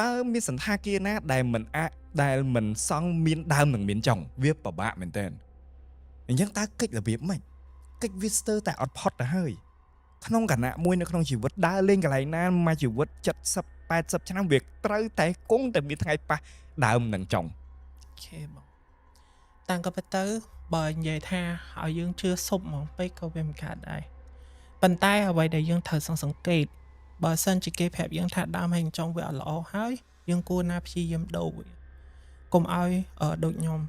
តើមានសន្តាគារណាដែលមិនអាក់ដែលមិនសង់មានដើមនិងមានចុងវាពិបាកមែនតើអញ្ចឹងតើកិច្ចរបៀបម៉េចកិច្ចវាស្ទើរតែអត់ផុតទៅហើយក្នុងគណៈមួយនៅក្នុងជីវិតដើរលេងកន្លែងណាមួយជីវិត70 80ឆ្នាំវាត្រូវតែគង់តែមានថ្ងៃប៉ះដើមនិងចុង OK បងតាំងក៏ពិតទៅបើនិយាយថាឲ្យយើងជឿសុបហ្មងពេកក៏វាមិនកើតដែរប៉ុន្តែអ្វីដែលយើងត្រូវសង្កេតបើសិនជាគេប្រាប់យើងថាដើមហើយចុងវាអត់ល្អហើយយើងគួរណាព្យាយាមដូរវាកុំឲ្យដូចខ្ញុំ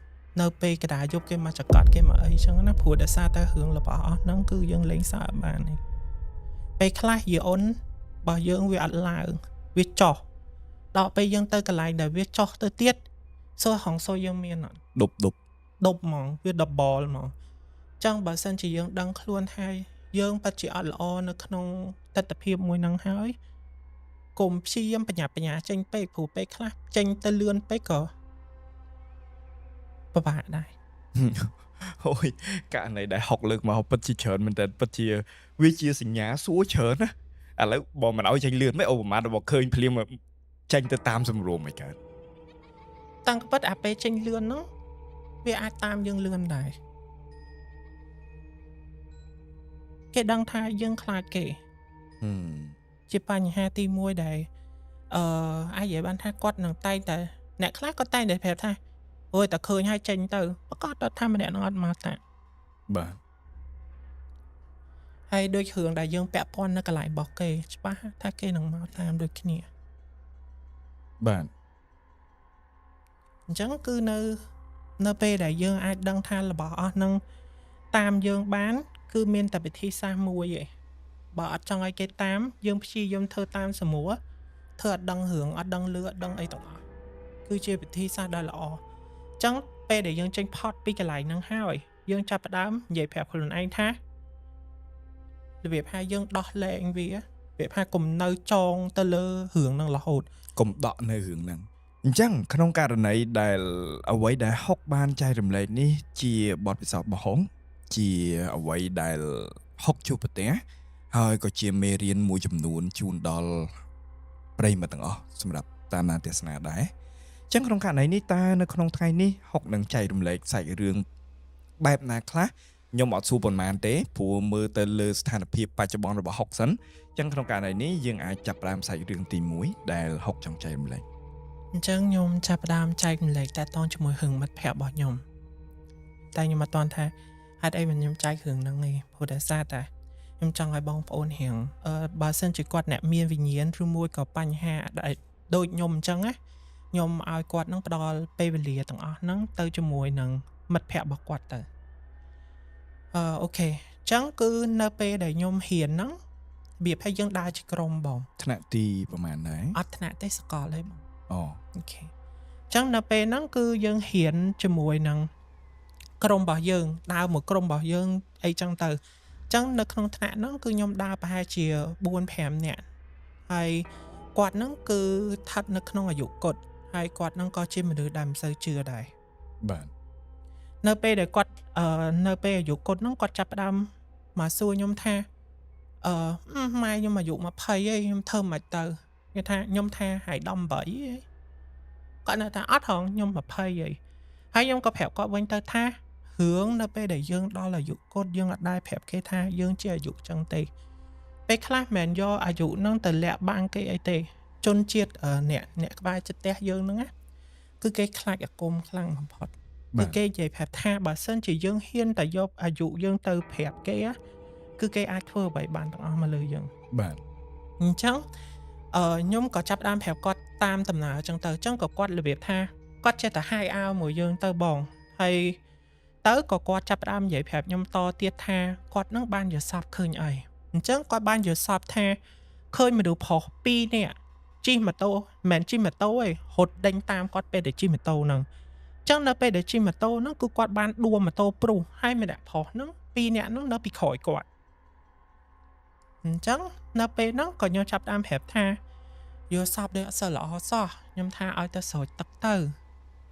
នៅពេលកដាយប់គេមកចកត់គេមកអីចឹងណាព្រោះដោយសារតែរឿងរបស់អស់ហ្នឹងគឺយើងលេងសើចបានទេពេលខ្លះយីអូនរបស់យើងវាអត់ឡើងវាចុះដល់ពេលយើងទៅកន្លែងដែលវាចុះទៅទៀតសួរហងសុយយើងមានអត់ ដប់ដប់ ដប់ហ្មងវា double ហ្មងចឹងបើសិនជាយើងដឹងខ្លួនហើយយើងពិតជាអត់ល្អនៅក្នុងទស្សនភាពមួយហ្នឹងហើយកុំព្យាយាមបញ្ញាបញ្ញាចេញពេកព្រោះពេលខ្លះចេញទៅលឿនពេកក៏ពិបាកដែរ អូយករណីដែលហុកលើកមកពិតជាច្រើនមែនតើពិតជាវាជាសញ្ញាសួរច្រើនណាឥឡូវបើមិនឲ្យចេញលឿនមិនអូប្រហែលបើឃើញភ្លាមចេញទៅតាមសម្រួមមិនកើត តាំងពិតអាពេលចេញលឿនហ្នឹងវាអាចតាមយើងលឿនដែរគេដឹងថាយើងខ្លាចគេជាបញ្ហាទី1ដែលអាចនិយាយបានថាគាត់នឹងតែងតែអ្នកខ្លះក៏តែងតែប្រាប់ថាអូយតែឃើញហើយចេញទៅប្រកាសថាម្នាក់នឹងអត់មកតាបាទហើយដូចរឿងដែលយើងពាក់ព័ន្ធនៅកន្លែងរបស់គេច្បាស់ថាគេនឹងមកតាមដូចគ្នាបាទអញ្ចឹងគឺនៅពេលដែលយើងអាចដឹងថារបស់អស់នឹងតាមយើងបានគឺមានតែវិធីសាស្ត្រមួយឯងបើអត់ចង់ឲ្យគេតាមយើងព្យាយាមធ្វើតាមសម្រួលធ្វើអត់ដឹងរឿងអត់ដឹងលឺអត់ដឹងអីទាំងអស់គឺជាវិធីសាស្ត្រដ៏ល្អអញ្ចឹងពេលដែលយើងចេញផុតពីកន្លែងហ្នឹងហើយយើងចាប់ផ្ដើមនិយាយប្រាប់ខ្លួនឯងថារបៀបថាយើងដោះលែងវារបៀបថាកុំនៅចងទៅលើរឿងហ្នឹងរហូតកុំដកនៅរឿងហ្នឹងអញ្ចឹងក្នុងករណីដែលអ្វីដែលហុកបានចែករំលែកនេះជាបទពិសោធន៍របស់ហុងជាអ្វីដែលហុកជួបប្រទះហើយក៏ជាមេរៀនមួយចំនួនជូនដល់ប្រិយមិត្តទាំងអស់សម្រាប់តាមដានទស្សនាដែរអញ្ចឹងក្នុងករណីនេះតើនៅក្នុងថ្ងៃនេះហុកនឹងចែករំលែកសាច់រឿងបែបណាខ្លះខ្ញុំអត់សួរប៉ុន្មានទេព្រោះមើលទៅលើស្ថានភាពបច្ចុប្បន្នរបស់ហុកសិនអញ្ចឹងក្នុងករណីនេះយើងអាចចាប់ផ្ដើមសាច់រឿងទី1ដែលហុកចង់ចែករំលែកអញ្ចឹងខ្ញុំចាប់ផ្ដើមចែករំលែកតាក់ទងជាមួយរឿងមិត្តភ័ក្តិរបស់ខ្ញុំតែខ្ញុំអត់ទាន់ថាហេតុអីមិនខ្ញុំចែករឿងហ្នឹងទេព្រោះតែសារតែខ្ញុំចង់ឲ្យបងប្អូនរៀងបើសិនជាគាត់អ្នកមានវិញ្ញាណឬមួយក៏បញ្ហាដែលដូចខ្ញុំអញ្ចឹងណាខ្ញុំឲ្យគាត់នឹងផ្ដល់ពេលវេលាទាំងអស់ហ្នឹងទៅជាមួយនឹងមិត្តភ័ក្តិរបស់គាត់ទៅអូខេអញ្ចឹងគឺនៅពេលដែលខ្ញុំហ៊ានហ្នឹងរបៀបឲ្យយើងដើរជាក្រុមបងថ្នាក់ទីប្រហែលដែរអត់ថ្នាក់ទេសកលទេបងអូអូខេអញ្ចឹងនៅពេលហ្នឹងគឺយើងហ៊ានជាមួយនឹងក្រុមរបស់យើងដើរមួយក្រុមរបស់យើងអីចឹងទៅអញ្ចឹងនៅក្នុងថ្នាក់ហ្នឹងគឺខ្ញុំដើរប្រហែលជា4 5នាក់ហើយគាត់ហ្នឹងគឺស្ថិតនៅក្នុងអាយុគាត់ហើយគាត់ហ្នឹងក៏ជាមនុស្សដែលមិនសូវជឿដែរបាទនៅពេលដែលគាត់នៅពេលអាយុគាត់ហ្នឹងគាត់ចាប់ផ្ដើមមកសួរខ្ញុំថាម៉ែខ្ញុំអាយុ20ហើយខ្ញុំធ្វើមិនទៅគេថាខ្ញុំថាហើយ18ហើយគាត់នៅថាអត់ហងខ្ញុំ20ហើយហើយខ្ញុំក៏ប្រាប់គាត់វិញទៅថារឿងនៅពេលដែលយើងដល់អាយុគាត់យើងអត់ដែរប្រាប់គេថាយើងជាអាយុចឹងទេពេលខ្លះមិនមែនយកអាយុហ្នឹងទៅលាក់បាំងគេអីទេជនជាតិអ្នកក្បែរចិត្តផ្ទះយើងហ្នឹងណាគឺគេខ្លាចអាគមខ្លាំងបំផុតគឺគេនិយាយប្រាប់ថាបើសិនជាយើងហ៊ានតែយកអាយុយើងទៅប្រាប់គេគឺគេអាចធ្វើអ្វីបានទាំងអស់មកលើយើងបាទអញ្ចឹងខ្ញុំក៏ចាប់ដើមប្រាប់គាត់តាមដំណើរអញ្ចឹងទៅអញ្ចឹងក៏គាត់របៀបថាគាត់ចេះតែហាយអើមួយយើងទៅបងហើយទៅក៏គាត់ចាប់ដើមនិយាយប្រាប់ខ្ញុំតទៀតថាគាត់នឹងបានយល់សប្តិឃើញអីអញ្ចឹងគាត់បានយល់សប្តិថាឃើញមនុស្សប្រុស2នាក់ជិះម៉ូតូមិនមែនជិះម៉ូតូទេរត់ដេញតាមគាត់ពេលដែលជិះម៉ូតូហ្នឹងអញ្ចឹងនៅពេលដែលជិះម៉ូតូហ្នឹងគឺគាត់បានដួលម៉ូតូព្រុសហើយម្នាក់ប្រុសហ្នឹង2នាក់ហ្នឹងនៅពីក្រោយគាត់អញ្ចឹងនៅពេលហ្នឹងក៏ខ្ញុំចាប់ដើមប្រាប់ថាយល់សប្តិដូចអត់សូវល្អសោះខ្ញុំថាឲ្យទៅស្រោចទឹកទៅ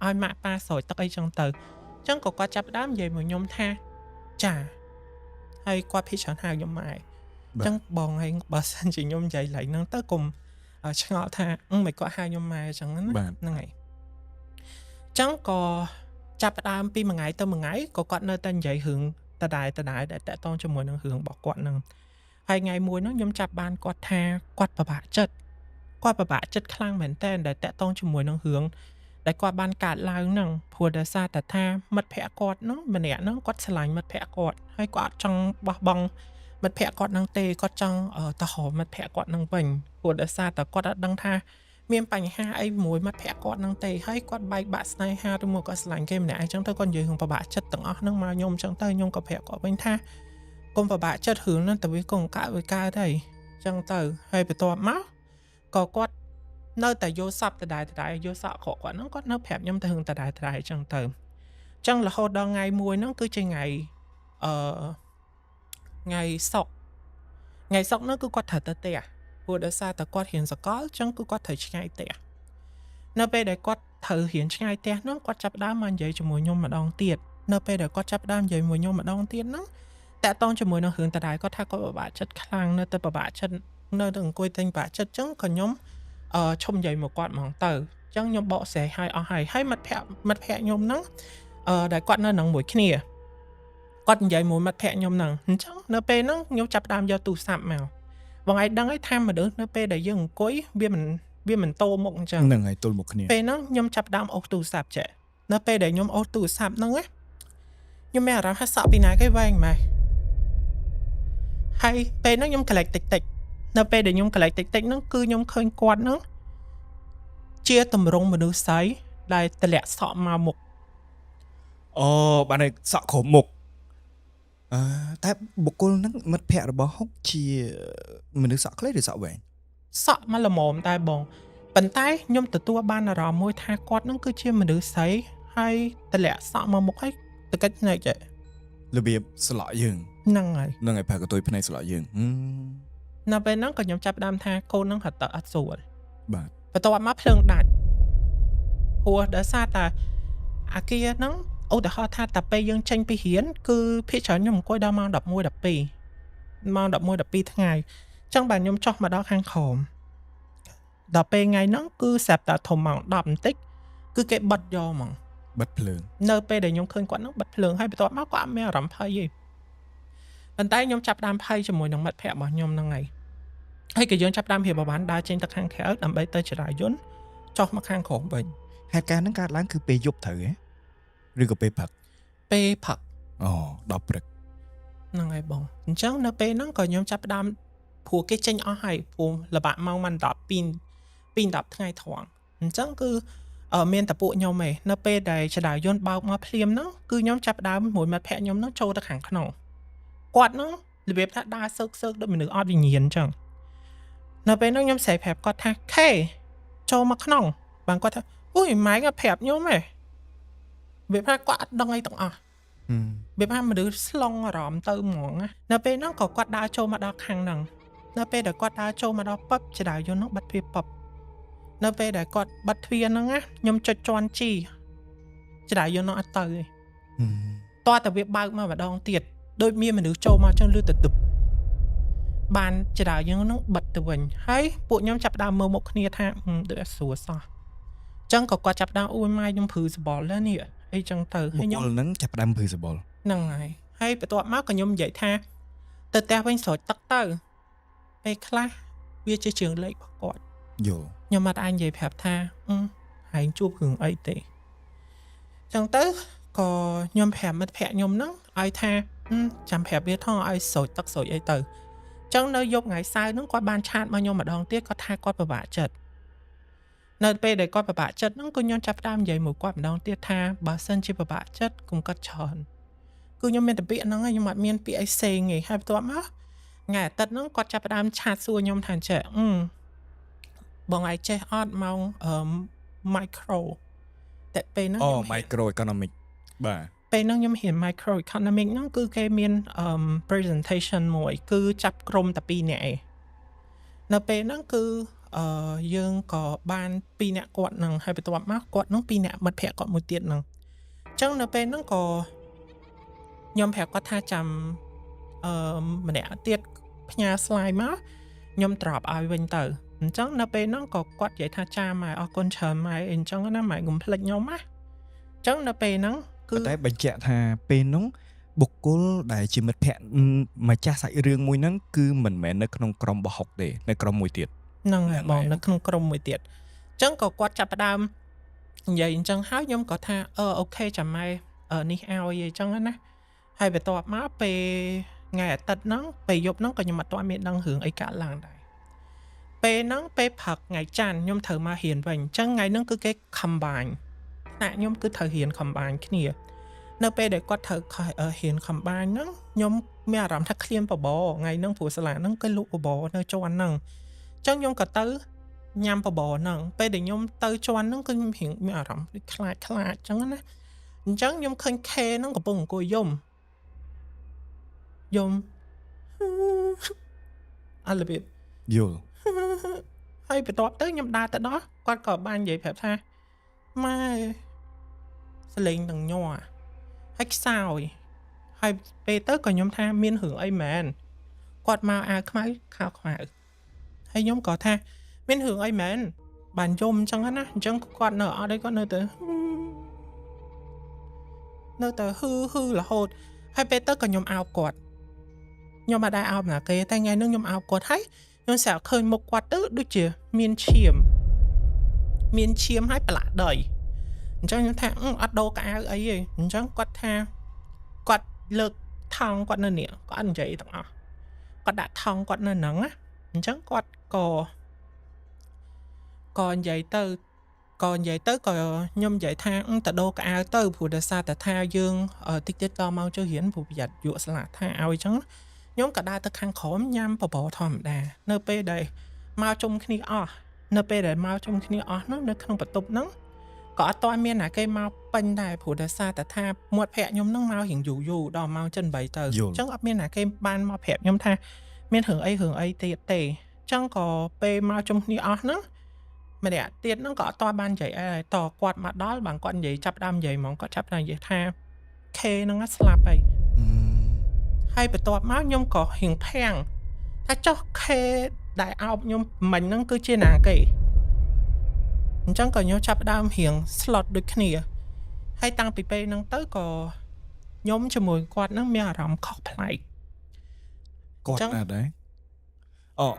ឲ្យម៉ាក់ប៉ាស្រោចទឹកអីចឹងទៅអញ្ចឹងក៏គាត់ចាប់ដើមនិយាយមកខ្ញុំថាចាហើយគាត់ភិច្រើនហៅខ្ញុំម៉ែអញ្ចឹងបងឯងបើសិនជាខ្ញុំនិយាយឡើងហ្នឹងទៅកុំឆ្ងល់ថាមិនគាត់ហៅខ្ញុំម៉ែអញ្ចឹងណាហ្នឹងហើយអញ្ចឹងក៏ចាប់ផ្ដើមពីមួយថ្ងៃទៅមួយថ្ងៃក៏គាត់នៅតែនិយាយរឿងដដែលដែលតាក់ទងជាមួយនឹងរឿងរបស់គាត់ហ្នឹងហើយថ្ងៃមួយហ្នឹងខ្ញុំចាប់បានគាត់ថាគាត់ពិបាកចិត្តគាត់ពិបាកចិត្តខ្លាំងមែនតើដែលតាក់ទងជាមួយនឹងរឿងដែលគាត់បានកើតឡើងហ្នឹងព្រោះដោយសារតែថាមិត្តភ័ក្តិគាត់ហ្នឹងម្នាក់ហ្នឹងគាត់ស្រឡាញ់មិត្តភ័ក្តិគាត់ហើយគាត់អត់ចង់បោះបង់មិត្តភ័ក្តិគាត់ហ្នឹងទេគាត់ចង់ទៅរកមិត្តភ័ក្តិគាត់ហ្នឹងវិញព្រោះដោយសារតែគាត់អត់ដឹងថា មានបញ្ហាអីមួយមិត្តភក្តិគាត់ហ្នឹងទេហើយគាត់បែកបាក់ស្នេហាឬមកគាត់ស្រឡាញ់គេម្នាក់អញ្ចឹងទៅគាត់និយាយរឿងពិបាកចិត្តទាំងអស់ហ្នឹងមកខ្ញុំអញ្ចឹងទៅខ្ញុំក៏ប្រាប់គាត់វិញថាកុំពិបាកចិត្តរឿងហ្នឹងតែវាកុំកើតវាកើតហើយអញ្ចឹងទៅហើយបន្ទាប់មកក៏គាត់នៅតែយល់សប្តិដដែលដដែលយល់សក់ក្រក់គាត់ហ្នឹងគាត់នៅប្រាប់ខ្ញុំទៅរឿងដដែលដដែលអញ្ចឹងទៅអញ្ចឹងរហូតដល់ថ្ងៃមួយហ្នឹងគឺជាថ្ងៃអឺថ្ងៃសុក្រថ្ងៃសុក្រហ្នឹងគឺគាត់ត្រូវទៅផ្ទះព្រោះដោយសារតែគាត់រៀនសកលអញ្ចឹងគឺគាត់ត្រូវឆ្ងាយផ្ទះនៅពេលដែលគាត់ត្រូវរៀនឆ្ងាយផ្ទះហ្នឹងគាត់ចាប់ផ្ដើមមកនិយាយជាមួយខ្ញុំម្ដងទៀតនៅពេលដែលគាត់ចាប់ផ្ដើមនិយាយមួយខ្ញុំម្ដងទៀតហ្នឹងតាក់ទងជាមួយនឹងរឿងដដែលគាត់ថាគាត់ពិបាកចិត្តខ្លាំងនៅតែពិបាកចិត្តនៅតែអង្គុយតែពិបាកចិត្តអញ្ចឹងក៏ខ្ញុំឈប់និយាយមកគាត់ហ្មងទៅអញ្ចឹងខ្ញុំបកស្រាយឲ្យអស់ហើយហើយមិត្តភក្តិមិត្តភក្តិខ្ញុំហ្នឹងដែលគាត់នៅនឹងមួយគ្នាគាត់និយាយមួយមិត្តភក្តិខ្ញុំហ្នឹងអញ្ចឹងនៅពេលហ្នឹងខ្ញុំចាប់ផ្ដើមយកទូរស័ព្ទមកបងឯងដឹងហើយថាមនុស្សនៅពេលដែលយើងអង្គុយវាមិនតោមុខអញ្ចឹង ហ្នឹងហើយទល់មុខគ្នា ពេលហ្នឹងខ្ញុំចាប់ផ្ដើមអូសទូរស័ព្ទចេះនៅពេលដែលខ្ញុំអូសទូរស័ព្ទហ្នឹងណាខ្ញុំមានអារម្មណ៍ថាសក់ពីណាគេវែងម៉េះហើយពេលហ្នឹងខ្ញុំ collect តិចតិចនៅពេលដែលខ្ញុំ collect តិចតិចហ្នឹងគឺខ្ញុំឃើញគាត់ហ្នឹងជាតម្រងមនុស្សស្រីដែលតម្លាក់សក់មកមុខ អូបានតែសក់ក្រោមមុខអឺតែបុគ្គលហ្នឹងមិត្តភក្តិរបស់ហុកជាមនុស្សសក់ខ្លីឬសក់វែង សក់មកល្មមតែបងប៉ុន្តែខ្ញុំទទួលបានអារម្មណ៍មួយថាគាត់ហ្នឹងគឺជាមនុស្សស្រីហើយតម្លាក់សក់មកមុខហើយតកិច្ចភ្នែកចេះ របៀបស្លក់យើង ហ្នឹងហើយ ហ្នឹងហើយប្រើកន្ទុយភ្នែកស្លក់យើងហឹម នៅពេលហ្នឹងក៏ខ្ញុំចាប់ផ្ដើមថាកូនហ្នឹងរត់ទៅអត់ស្រួល បាទ បន្ទាប់មកភ្លើងដាច់ព្រោះដោយសារតែអាគារហ្នឹងឧទាហរណ៍ថាតែពេលយើងចេញពីរៀនគឺភាគច្រើនខ្ញុំអង្គុយដល់ម៉ោង11 12ម៉ោង11 12ថ្ងៃអញ្ចឹងបាទខ្ញុំចុះមកដល់ខាងក្រោមដល់ពេលថ្ងៃហ្នឹងគឺស្រាប់តែធំម៉ោង10បន្តិចគឺគេបិទយកហ្មង បិទភ្លើង នៅពេលដែលខ្ញុំឃើញគាត់ហ្នឹងបិទភ្លើងហើយបន្ទាប់មកគាត់អត់មានអារម្មណ៍ភ័យទេប៉ុន្តែខ្ញុំចាប់ផ្ដើមភ័យជាមួយនឹងមិត្តភក្តិរបស់ខ្ញុំហ្នឹងហើយហើយក៏យើងចាប់ផ្ដើមរៀបបានដើរចេញទៅខាងក្រៅដើម្បីទៅចរាយន្តចុះមកខាងក្រោមវិញ ហេតុការណ៍ហ្នឹងកើតឡើងគឺពេលយប់ត្រូវហ៎ឬក៏ពេលព្រឹក ពេលព្រឹក អូដល់ព្រឹក ហ្នឹងហើយបងអញ្ចឹងនៅពេលហ្នឹងក៏ខ្ញុំចាប់ផ្ដើមព្រោះគេចេញអស់ហើយព្រោះលបាក់ម៉ោងមិន10 2 2 10ថ្ងៃត្រង់អញ្ចឹងគឺមានតែពួកខ្ញុំឯងនៅពេលដែលចរាយន្តបោកមកភ្លាមហ្នឹងគឺខ្ញុំចាប់ផ្ដើមមួយមិត្តភក្តិខ្ញុំហ្នឹងចូលទៅខាងក្នុងគាត់ហ្នឹងរបៀបថាដើរសើកសើកដូចមនុស្សអត់វិញ្ញាណអញ្ចឹងនៅពេលហ្នឹងខ្ញុំស្រែកប្រាប់គាត់ថាខេចូលមកក្នុងបានគាត់ថាអូយម៉ែងអត់ប្រាប់ខ្ញុំទេរបៀបថាគាត់អត់ដឹងអីទាំងអស់ ហឹម វាថាមនុស្សស្លង់អារម្មណ៍ទៅហ្មងណានៅពេលហ្នឹងក៏គាត់ដើរចូលមកដល់ខាងហ្នឹងនៅពេលដែលគាត់ដើរចូលមកដល់ពឹបចដៅយន្តហ្នឹងបិទទ្វារពឹបនៅពេលដែលគាត់បិទទ្វារហ្នឹងណាខ្ញុំចុចជន់ជីចដៅយន្តហ្នឹងអត់ទៅទេ ហឹម តោះតែវាបើកមកម្ដងទៀតដូចមានមនុស្សចូលមកចឹងលឺតែទប់បានចដៅយន្តហ្នឹងបិទទៅវិញហើយពួកខ្ញុំចាប់ផ្ដើមមើលមុខគ្នាថាហឹមដូចអត់ស្រួលសោះចឹងក៏គាត់ចាប់ផ្ដើមអូយម៉ែខ្ញុំព្រឺសបល់แล้วនេះអីចឹងទៅ បុ ហើយខ្ញុំ គ្គលហ្នឹងចាប់ផ្ដើមព្រឺសបល់ ហ្នឹងហើយហើយបន្ទាប់មកក៏ខ្ញុំនិយាយថាទៅផ្ទះវិញស្រោចទឹកទៅពេលខ្លះវាជាជើងលេខរបស់គាត់ យល់ ខ្ញុំអត់អាចនិយាយប្រាប់ថាអឺហែងជួបរឿងអីទេចឹងទៅក៏ខ្ញុំប្រាប់មិត្តភក្តិខ្ញុំហ្នឹងឲ្យថាអឺចាំប្រាប់វាថងឲ្យស្រោចទឹកស្រោចអីទៅចឹងនៅយប់ថ្ងៃសៅរ៍ហ្នឹងគាត់បាន chat មកខ្ញុំម្ដងទៀតគាត់ថាគាត់ពិបាកចិត្តនៅពេលដែលគាត់ពិបាកចិត្តហ្នឹងក៏ខ្ញុំចាប់ផ្ដើមនិយាយមួយគាត់ម្ដងទៀតថាបើសិនជាពិបាកចិត្តកុំគិតច្រើនគឺខ្ញុំមានតែពាក្យហ្នឹងឯងខ្ញុំអត់មានពាក្យអីផ្សេងទេហើយបន្ទាប់មកថ្ងៃអាទិត្យហ្នឹងគាត់ចាប់ផ្ដើម chat សួរខ្ញុំថាចេះអឺបងឯងចេះអត់ម៉ោងអឺ micro តែពេលហ្នឹង អូ ខ្ញុំរៀន micro economic បាទ ពេលហ្នឹងខ្ញុំរៀន micro economic ហ្នឹងគឺគេមានអឺ presentation មួយ គឺចាប់ក្រុមតែ2នាក់ឯងនៅពេលហ្នឹងគឺអឺយើងក៏បាន2នាក់គាត់ហ្នឹងហើយបន្ទាប់មកគាត់ហ្នឹង2នាក់មិត្តភក្តិគាត់មួយទៀតហ្នឹងអញ្ចឹងនៅពេលហ្នឹងក៏ខ្ញុំប្រាប់គាត់ថាចាំអឺម្នាក់ទៀតផ្ញើ slide មកខ្ញុំ drop ឲ្យវិញទៅអញ្ចឹងនៅពេលហ្នឹងក៏គាត់និយាយថាចាម៉ែអរគុណច្រើនម៉ែអីអញ្ចឹងណាម៉ែកុំភ្លេចខ្ញុំណាអញ្ចឹងនៅពេលហ្នឹងគឺ ប៉ុន្តែបញ្ជាក់ថាពេលហ្នឹងបុគ្គលដែលជាមិត្តភក្តិម្ចាស់សាច់រឿងមួយហ្នឹងគឺមិនមែននៅក្នុងក្រុមរបស់ហុកទេនៅក្រុមមួយទៀត ហ្នឹងហើយបង ហ្នឹងហើយ នៅក្នុងក្រុមមួយទៀតអញ្ចឹងក៏គាត់ចាប់ផ្ដើមនិយាយអញ្ចឹងហើយខ្ញុំក៏ថាអឺ okay ចាំម៉ែអឺនេះឲ្យអញ្ចឹងណាហើយបន្ទាប់មកពេលថ្ងៃអាទិត្យហ្នឹងពេលយប់ហ្នឹងក៏ខ្ញុំអត់ទាន់មានដឹងរឿងអីកើតឡើងដែរ ពេលហ្នឹងពេលព្រឹកថ្ងៃច័ន្ទខ្ញុំត្រូវមករៀនវិញអញ្ចឹងថ្ងៃហ្នឹងគឺគេ combine ថ្នាក់ខ្ញុំគឺត្រូវរៀន combine គ្នានៅពេលដែលគាត់ត្រូវរៀន combine ហ្នឹងខ្ញុំមានអារម្មណ៍ថាឃ្លានបបរថ្ងៃហ្នឹងព្រោះសាលាហ្នឹងគេលក់បបរនៅជាន់ហ្នឹងអញ្ចឹងខ្ញុំក៏ទៅញ៉ាំបបរហ្នឹងពេលដែលខ្ញុំទៅជាន់ហ្នឹងគឺខ្ញុំរៀងមានអារម្មណ៍ដូចខ្លាចខ្លាចអញ្ចឹងណាអញ្ចឹងខ្ញុំឃើញ K ហ្នឹងកំពុងអង្គុយយំយំអត់របៀប យល់ ហើយបន្ទាប់ទៅខ្ញុំដើរទៅដល់គាត់ក៏បាននិយាយប្រាប់ថាម៉ែសលេងទាំងញ័រហើយខ្សោយហើយពេលទៅក៏ខ្ញុំថាមានរឿងអីមែនគាត់មកអាវខ្មៅខោខ្មៅហើយខ្ញុំក៏ថាមានរឿងអីមែនបានយំអញ្ចឹងណាអញ្ចឹងគាត់នៅអត់អីគាត់នៅតែហឺហឺរហូតហើយពេលទៅក៏ខ្ញុំអោបគាត់ខ្ញុំអត់ដែរអោបណាគេតែថ្ងៃហ្នឹងខ្ញុំអោបគាត់ហើយខ្ញុំស្រាប់ឃើញមុខគាត់ទៅដូចជាមានឈាមមានឈាមហើយប្រឡាក់ដីអញ្ចឹងខ្ញុំថាអត់ដូរកៅអៅអីទេអញ្ចឹងគាត់ថាគាត់លើកថង់គាត់នៅនេះគាត់អត់និយាយទាំងអស់គាត់ដាក់ថង់គាត់នៅហ្នឹងណាអញ្ចឹងគាត់ក៏និយាយទៅក៏និយាយទៅក៏ខ្ញុំនិយាយថាទៅដូរកៅអៅទៅព្រោះដោយសារតែថាយើងតិចទៀតដល់ម៉ោងចូលរៀនព្រោះប្រយ័ត្នយកស្លាកថាឲ្យអញ្ចឹងខ្ញុំក៏ដើរទៅខាងក្រោមញ៉ាំបបរធម្មតានៅពេលដែលមកជុំគ្នាអស់នៅពេលដែលមកជុំគ្នាអស់ហ្នឹងនៅក្នុងបន្ទប់ហ្នឹងក៏អត់ទាន់មានណាគេមកពេញដែរព្រោះដោយសារតែថាមាត់ភ័ក្រខ្ញុំហ្នឹងមករៀងយូរយូរដល់ម៉ោង7 8ទៅអញ្ចឹងអត់មានណាគេបានមកប្រាប់ខ្ញុំថាមានរឿងអីរឿងអីទៀតទេអញ្ចឹងក៏ពេលមកជុំគ្នាអស់ហ្នឹងម្នាក់ទៀតហ្នឹងក៏អត់ទាន់បាននិយាយអីតគាត់មកដល់បានគាត់និយាយចាប់ដើមនិយាយហ្មងគាត់ចាប់ដើមនិយាយថា K ហ្នឹងស្លាប់ហើយហើយបន្ទាប់មកខ្ញុំក៏រៀងភាំងថាចុះ K ដែលអោបខ្ញុំមិញហ្នឹងគឺជាណាគេអញ្ចឹងក៏ខ្ញុំចាប់ដើមរៀងស្លុតដូចគ្នាហើយតាំងពីពេលហ្នឹងទៅក៏ខ្ញុំជាមួយគាត់ហ្នឹងមានអារម្មណ៍ខុសប្លែក គាត់អត់ដែរអូ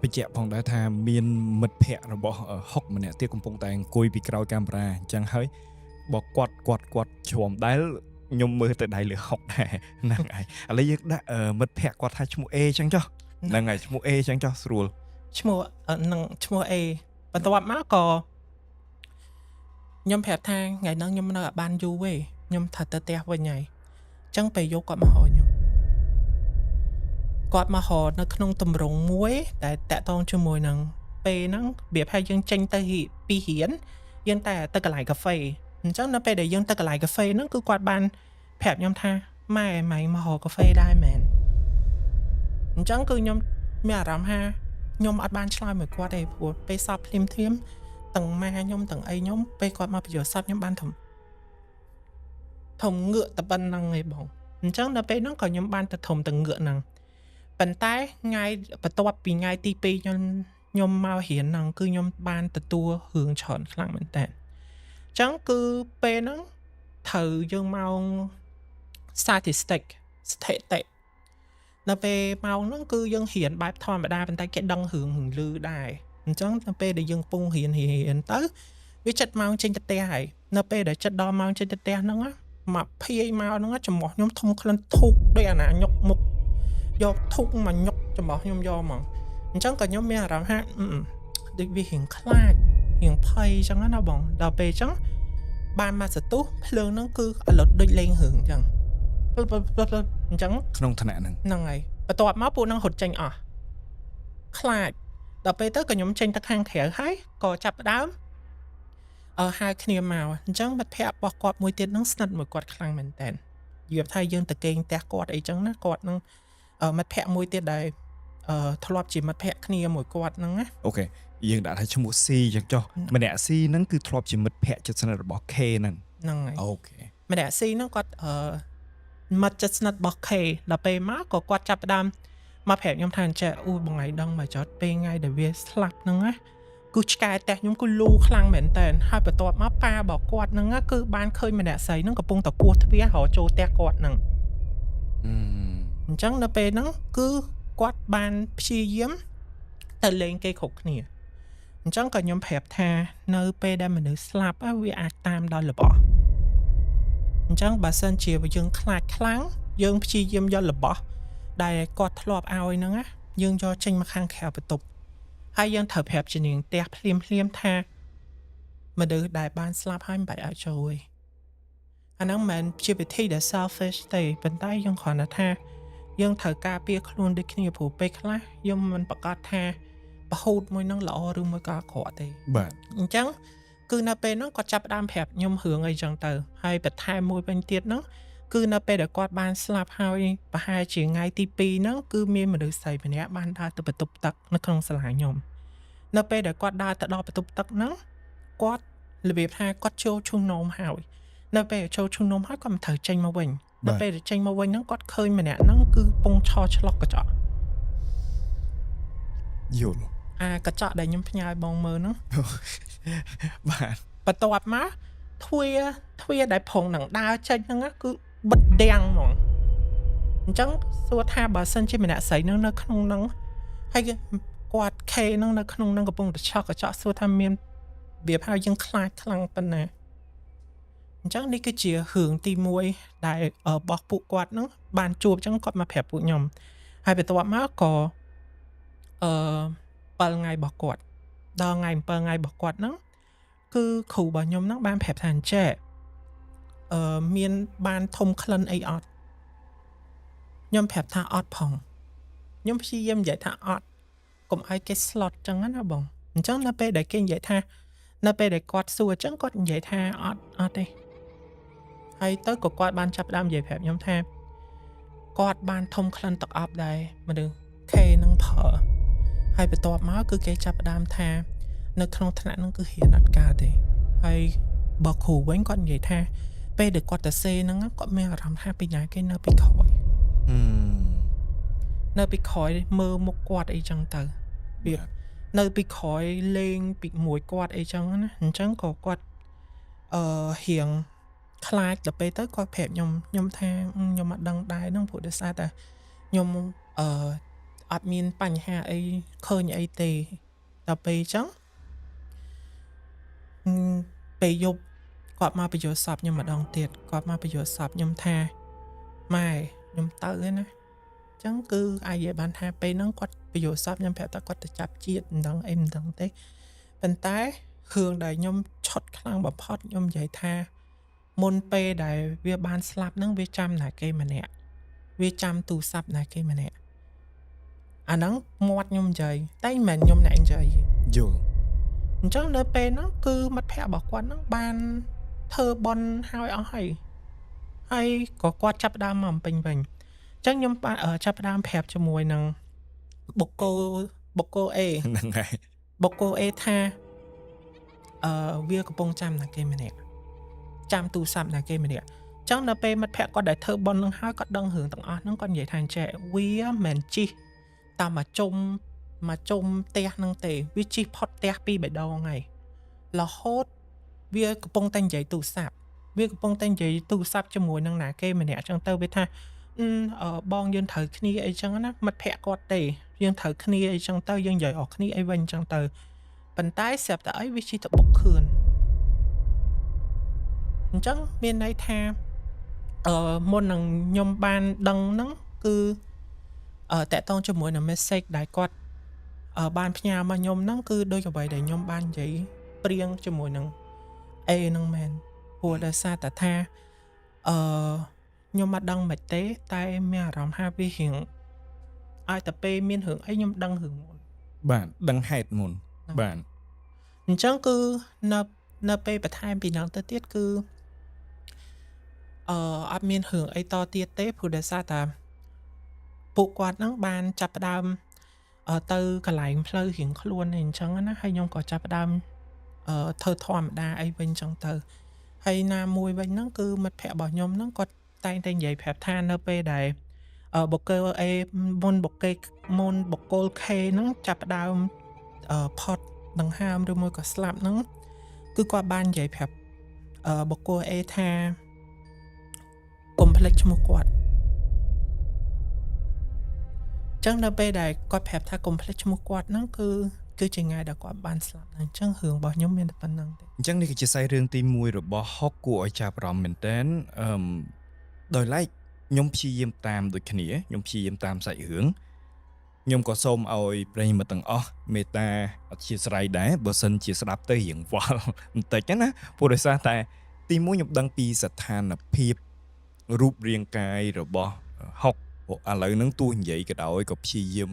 បញ្ជាក់ផងដែរថាមានមិត្តភ័ក្តិរបស់ហុកម្នាក់ទៀតកំពុងតែអង្គុយពីក្រោយកាមេរ៉ាអញ្ចឹងហើយបើគាត់គាត់គាត់ជ្រាំដែលខ្ញុំមើលទៅដៃលើហុកដែរហ្នឹងហើយឥឡូវយើងដាក់មិត្តភ័ក្តិគាត់ថាឈ្មោះ A អញ្ចឹងចុះហ្នឹងហើយឈ្មោះ A អញ្ចឹងចុះស្រួល ឈ្មោះនឹងឈ្មោះ A បន្ទាប់មកក៏ខ្ញុំប្រាប់ថាថ្ងៃហ្នឹងខ្ញុំនៅអត់បានយូរទេខ្ញុំត្រូវទៅផ្ទះវិញហើយអញ្ចឹងពេលយកគាត់មកហៅខ្ញុំគាត់មកហៅនៅក្នុងទម្រង់មួយដែលតាក់ទងជាមួយនឹងពេលហ្នឹងរបៀបថាយើងចេញទៅពីរៀនយើងតែទៅកន្លែងកាហ្វេអញ្ចឹងនៅពេលដែលយើងទៅកន្លែងកាហ្វេហ្នឹងគឺគាត់បានប្រាប់ខ្ញុំថាម៉ែម៉ែមករកកាហ្វេដែរមែនអញ្ចឹងគឺខ្ញុំមានអារម្មណ៍ថាខ្ញុំអត់បានឆ្លើយមួយគាត់ទេព្រោះពេលសពភ្លាមភ្លាមទាំងម៉ែខ្ញុំទាំងអីខ្ញុំពេលគាត់មកបញ្យល់សពខ្ញុំបានធំធំងឿកតែប៉ុណ្្នឹងឯងបងអញ្ចឹងដល់ពេលហ្នឹងក៏ខ្ញុំបានទៅធំទៅងឿកហ្នឹងប៉ុន្តែថ្ងៃបន្ទាប់ពីថ្ងៃទី2ខ្ញុំមករៀនហ្នឹងគឺខ្ញុំបានទទួលរឿងច្រើនខ្លាំងមែនតើអញ្ចឹងគឺពេលហ្នឹងត្រូវយើងមក statistic ស្ថិតិនៅពេលម៉ោងហ្នឹងគឺយើងរៀនបែបធម្មតាប៉ុន្តែគេដឹងរឿងរឿងលឺដែរអញ្ចឹងនៅពេលដែលយើងកំពុងរៀនរៀនទៅវាចិត្តម៉ោងចេញទៅផ្ទះហើយនៅពេលដែលចិត្តដល់ម៉ោងចេញទៅផ្ទះហ្នឹងមកភាយមកហ្នឹងច្រមុះខ្ញុំធំក្លិនធូកដូចអាណាញុកមុខយកធូកមកញុកច្រមុះខ្ញុំយកហ្មងអញ្ចឹងក៏ខ្ញុំមានអារម្មណ៍ថាដូចវារៀងខ្លាចរៀងភ័យអញ្ចឹងណាបងដល់ពេលអញ្ចឹងបានមកសន្ទុះភ្លើងហ្នឹងគឺអលត់ដូចលេងរឿងអញ្ចឹងអញ្ចឹង ក្នុងថ្នាក់ហ្នឹង ហ្នឹងហើយបន្ទាប់មកពួកហ្នឹងរត់ចេញអស់ខ្លាចដល់ពេលទៅក៏ខ្ញុំចេញទៅខាងក្រៅហើយក៏ចាប់ផ្ដើមអឺហៅគ្នាមកអញ្ចឹងមិត្តភ័ក្តិរបស់គាត់មួយទៀតហ្នឹងស្និទ្ធមួយគាត់ខ្លាំងមែនតើនិយាយថាយើងទៅគេងផ្ទះគាត់អីចឹងណាគាត់ហ្នឹងមិត្តភ័ក្តិមួយទៀតដែលអឺធ្លាប់ជាមិត្តភ័ក្តិគ្នាមួយគាត់ហ្នឹងណា OK យើងដាក់ថាឈ្មោះ C អញ្ចឹងចុះម្នាក់ C ហ្នឹងគឺធ្លាប់ជាមិត្តភ័ក្តិជិតស្និទ្ធរបស់ K ហ្នឹង ហ្នឹងហើយ OK ម្នាក់ C ហ្នឹងគាត់អឺមិត្តជិតស្និទ្ធរបស់ K ដល់ពេលមកក៏គាត់ចាប់ផ្ដើមមកប្រាប់ខ្ញុំថាអញ្ចេះអូបងឯងដឹងមកចត់ពេលថ្ងៃដែលវាស្លាប់ហ្នឹងណាគឺឆ្កែផ្ទះខ្ញុំគឺលូខ្លាំងមែនតើហើយបន្ទាប់មកប៉ារបស់គាត់ហ្នឹងគឺបានឃើញម្នាក់ស្រីហ្នឹងកំពុងតែគោះទ្វាររកចូលផ្ទះគាត់ហ្នឹងអញ្ចឹងនៅពេលហ្នឹងគឺគាត់បានព្យាយាមទៅលេងគេគ្រប់គ្នាអញ្ចឹងក៏ខ្ញុំប្រាប់ថានៅពេលដែលមនុស្សស្លាប់វាអាចតាមដល់របស់អញ្ចឹងបើសិនជាយើងខ្លាចខ្លាំងយើងព្យាយាមយករបស់ដែលគាត់ធ្លាប់ឲ្យហ្នឹងណាយើងយកចេញមកខាងក្រៅបន្ទប់ហ ហើយយើងត្រូវប្រាប់ជានាងផ្ទះភ្លាមភ្លាមថាមនុស្សដែលបានស្លាប់ហើយមិនបាច់ឲ្យចូលទេអាហ្នឹងមិនមែនជាវិធីដែល selfish ទេប៉ុន្តែយើងគ្រាន់តែថាយើងត្រូវការពារខ្លួនដូចគ្នាព្រោះពេលខ្លះយើងមិនប្រកាសថាពហូតមួយហ្នឹងល្អឬមួយក៏អាក្រក់ទេ បាទ អញ្ចឹងគឺនៅពេលហ្នឹងគាត់ចាប់ផ្ដើមប្រាប់ខ្ញុំរឿងអីចឹងទៅហើយបន្ថែមមួយវិញទៀតហ្នឹងគឺនៅពេលដែលគាត់បានស្លាប់ហើយប្រហែលជាថ្ងៃទី2ហ្នឹងគឺមានមនុស្សស្រីម្នាក់បានដើរទៅបន្ទប់ទឹកនៅក្នុងសាលាខ្ញុំនៅពេលដែលគាត់ដើរទៅដល់បន្ទប់ទឹកហ្នឹងគាត់របៀបថាគាត់ចូលឈូសនោមហើយនៅពេលចូលឈូសនោមហើយគាត់មិនត្រូវចេញមកវិញនៅពេលដែលចេញមកវិញហ្នឹងគាត់ឃើញម្នាក់ហ្នឹងគឺពងឆោឆ្លុកកញ្ចក់ យល់ អាកញ្ចក់ដែលខ្ញុំផ្ញើឲ្យបងមើលហ្នឹង បាទ បន្ទាប់មកទ្វារដែលប្រងនឹងដើរចេញហ្នឹងណាគឺបិទដាំងហ្មងអញ្ចឹងសួរថាបើសិនជាម្នាក់ស្រីហ្នឹងនៅក្នុងហ្នឹងហើយគេគាត់ខេហ្នឹងនៅក្នុងហ្នឹងកំពុងតែឆក់កញ្ចក់សួរថាមានវាហើយយើងខ្លាចខ្លាំងប៉ុណ្ណាអញ្ចឹងនេះគឺជារឿងទី1ដែលរបស់ពួកគាត់ហ្នឹងបានជួបអញ្ចឹងគាត់មកប្រាប់ពួកខ្ញុំហើយបន្ទាប់មកក៏អឺ7ថ្ងៃរបស់គាត់ដល់ថ្ងៃ7ថ្ងៃរបស់គាត់ហ្នឹង គឺគ្រូរបស់ខ្ញុំហ្នឹងបានប្រាប់ថាអញ្ចេះមានបានធំក្លិនអីអត់ខ្ញុំប្រាប់ថាអត់ផងខ្ញុំព្យាយាមនិយាយថាអត់កុំឲ្យគេស្លុតចឹងណាបងអញ្ចឹងនៅពេលដែលគេនិយាយថានៅពេលដែលគាត់សួរអញ្ចឹងគាត់និយាយថាអត់អត់ទេហើយទៅក៏គាត់បានចាប់ផ្ដើមនិយាយប្រាប់ខ្ញុំថាគាត់បានធំក្លិនទឹកអប់ដែរមនុស្សខេនឹងប្រើហើយបន្ទាប់មកគឺគេចាប់ផ្ដើមថា នៅក្នុងថ្នាក់ហ្នឹងគឺរៀនអត់កើតទេហើយបើគ្រូវិញគាត់និយាយថាពេលដែលគាត់ទៅសេហ្នឹងគាត់មានអារម្មណ៍ថាពីណាគេនៅពីក្រោយ អឺ នៅពីក្រោយមើលមុខគាត់អីចឹងទៅវានៅពីក្រោយលេងពីមួយគាត់អីចឹងណាអញ្ចឹងក៏គាត់រៀងខ្លាចដល់ពេលទៅគាត់ប្រាប់ខ្ញុំខ្ញុំថាខ្ញុំអត់ដឹងដែរហ្នឹងព្រោះដោយសារតែខ្ញុំអឺអត់មានបញ្ហាអីឃើញអីទេដល់ពេលអញ្ចឹងពេលយប់គាត់មកបញ្យល់សពខ្ញុំម្ដងទៀតគាត់មកបញ្យល់សពខ្ញុំថាម៉ែខ្ញុំទៅហើយណាអញ្ចឹងគឺអាចនិយាយបានថាពេលហ្នឹងគាត់បញ្យល់សពខ្ញុំប្រាប់ថាគាត់ទៅចាប់ជាតិមិនដឹងអីមិនដឹងទេប៉ុន្តែរឿងដែលខ្ញុំឆុតខ្លាំងបំផុតខ្ញុំនិយាយថាមុនពេលដែលវាបានស្លាប់ហ្នឹងវាចាំណាគេម្នាក់វាចាំទូរស័ព្ទណាគេម្នាក់អាហ្នឹងមាត់ខ្ញុំនិយាយតែមិនមែនខ្ញុំអ្នកនិយាយ យល់ អញ្ចឹងនៅពេលហ្នឹងគឺមិត្តភ័ក្តិរបស់គាត់ហ្នឹងបានធ្វើបុណ្យហើយអស់ហើយហើយក៏គាត់ចាប់ផ្ដើមមកបំពេញវិញអញ្ចឹងខ្ញុំបានចាប់ផ្ដើមប្រាប់ជាមួយនឹងបុគ្គល A ហ្នឹងហើយ បុគ្គល A ថាវាកំពុងចាំណាគេម្នាក់ចាំទូរស័ព្ទណាគេម្នាក់អញ្ចឹងនៅពេលមិត្តភ័ក្តិគាត់ដែលធ្វើបុណ្យនឹងហើយគាត់ដឹងរឿងទាំងអស់ហ្នឹងគាត់និយាយថាអញ្ចេះវាមិនជិះតាមមកជុំមកជុំផ្ទះហ្នឹងទេវាជិះផុតផ្ទះពីរបីដងហើយរហូតវាកំពុងតែនិយាយទូរស័ព្ទវាកំពុងតែនិយាយទូរស័ព្ទជាមួយនឹងណាគេម្នាក់អញ្ចឹងទៅវាថាបងយើងត្រូវគ្នាអីចឹងណាមិត្តភ័ក្តិគាត់ទេយើងត្រូវគ្នាអីចឹងទៅយើងនិយាយអស់គ្នាអីវិញអញ្ចឹងទៅប៉ុន្តែស្រាប់តែអីវាជិះទៅបុកខឿនអញ្ចឹងមានន័យថាមុននឹងខ្ញុំបានដឹងហ្នឹងគឺតាក់ទងជាមួយនឹង message ដែលគាត់បានផ្ញើមកខ្ញុំហ្នឹងគឺដូចអ្វីដែលខ្ញុំបាននិយាយព្រៀងជាមួយនឹង A ហ្នឹងមែនព្រោះដោយសារតែថាអឺខ្ញុំអត់ដឹងមិនទេ តែមានអារម្មណ៍ថាវារៀងឲ្យតែពេលមានរឿងអីខ្ញុំដឹងរឿងមុន បាទដឹងហេតុមុនបាទ អញ្ចឹងគឺនៅពេលបន្ថែមពីហ្នឹងទៅទៀតគឺអត់មានរឿងអីតទៀតទេព្រោះដោយសារតែពួកគាត់ហ្នឹងបានចាប់ផ្ដើមទៅកន្លែងផ្លូវរៀងខ្លួនអីអញ្ចឹងណាហើយខ្ញុំក៏ចាប់ផ្ដើមធ្វើធម្មតាអីវិញអញ្ចឹងទៅហើយណាមួយវិញហ្នឹងគឺមិត្តភ័ក្តិរបស់ខ្ញុំហ្នឹងគាត់តែងតែនិយាយប្រាប់ថានៅពេលដែលបុគ្គល A មុនបុគ្គលមុនបុគ្គល K ហ្នឹងចាប់ផ្ដើមផុតដង្ហើមឬមួយក៏ស្លាប់ហ្នឹងគឺគាត់បាននិយាយប្រាប់បុគ្គល A ថាកុំភ្លេចឈ្មោះគាត់ចឹងនៅពេលដែលគាត់ប្រាប់ថាកុំភ្លេចឈ្មោះគាត់ហ្នឹងគឺជាថ្ងៃដែលគាត់បានស្លាប់ហ្នឹងអញ្ចឹងរឿងរបស់ខ្ញុំមានតែប៉ុណ្្នឹងទេ អញ្ចឹងនេះគឺជាសាច់រឿងទី1របស់ហុកគួរឲ្យចាប់អារម្មណ៍មែនតើអឺដោយឡែកខ្ញុំព្យាយាមតាមដូចគ្នាខ្ញុំព្យាយាមតាមសាច់រឿង ខ្ញុំក៏សូមឲ្យប្រិយមិត្តទាំងអស់មេត្តាអធ្យាស្រ័យដែរបើសិនជាស្ដាប់ទៅរៀងវល់បន្តិចណាព្រោះដោយសារតែទីមួយខ្ញុំដឹងពីស្ថានភាពរូបរាងកាយរបស់ហុកព្រោះឥឡូវហ្នឹងទោះនិយាយក៏ដោយក៏ព្យាយាម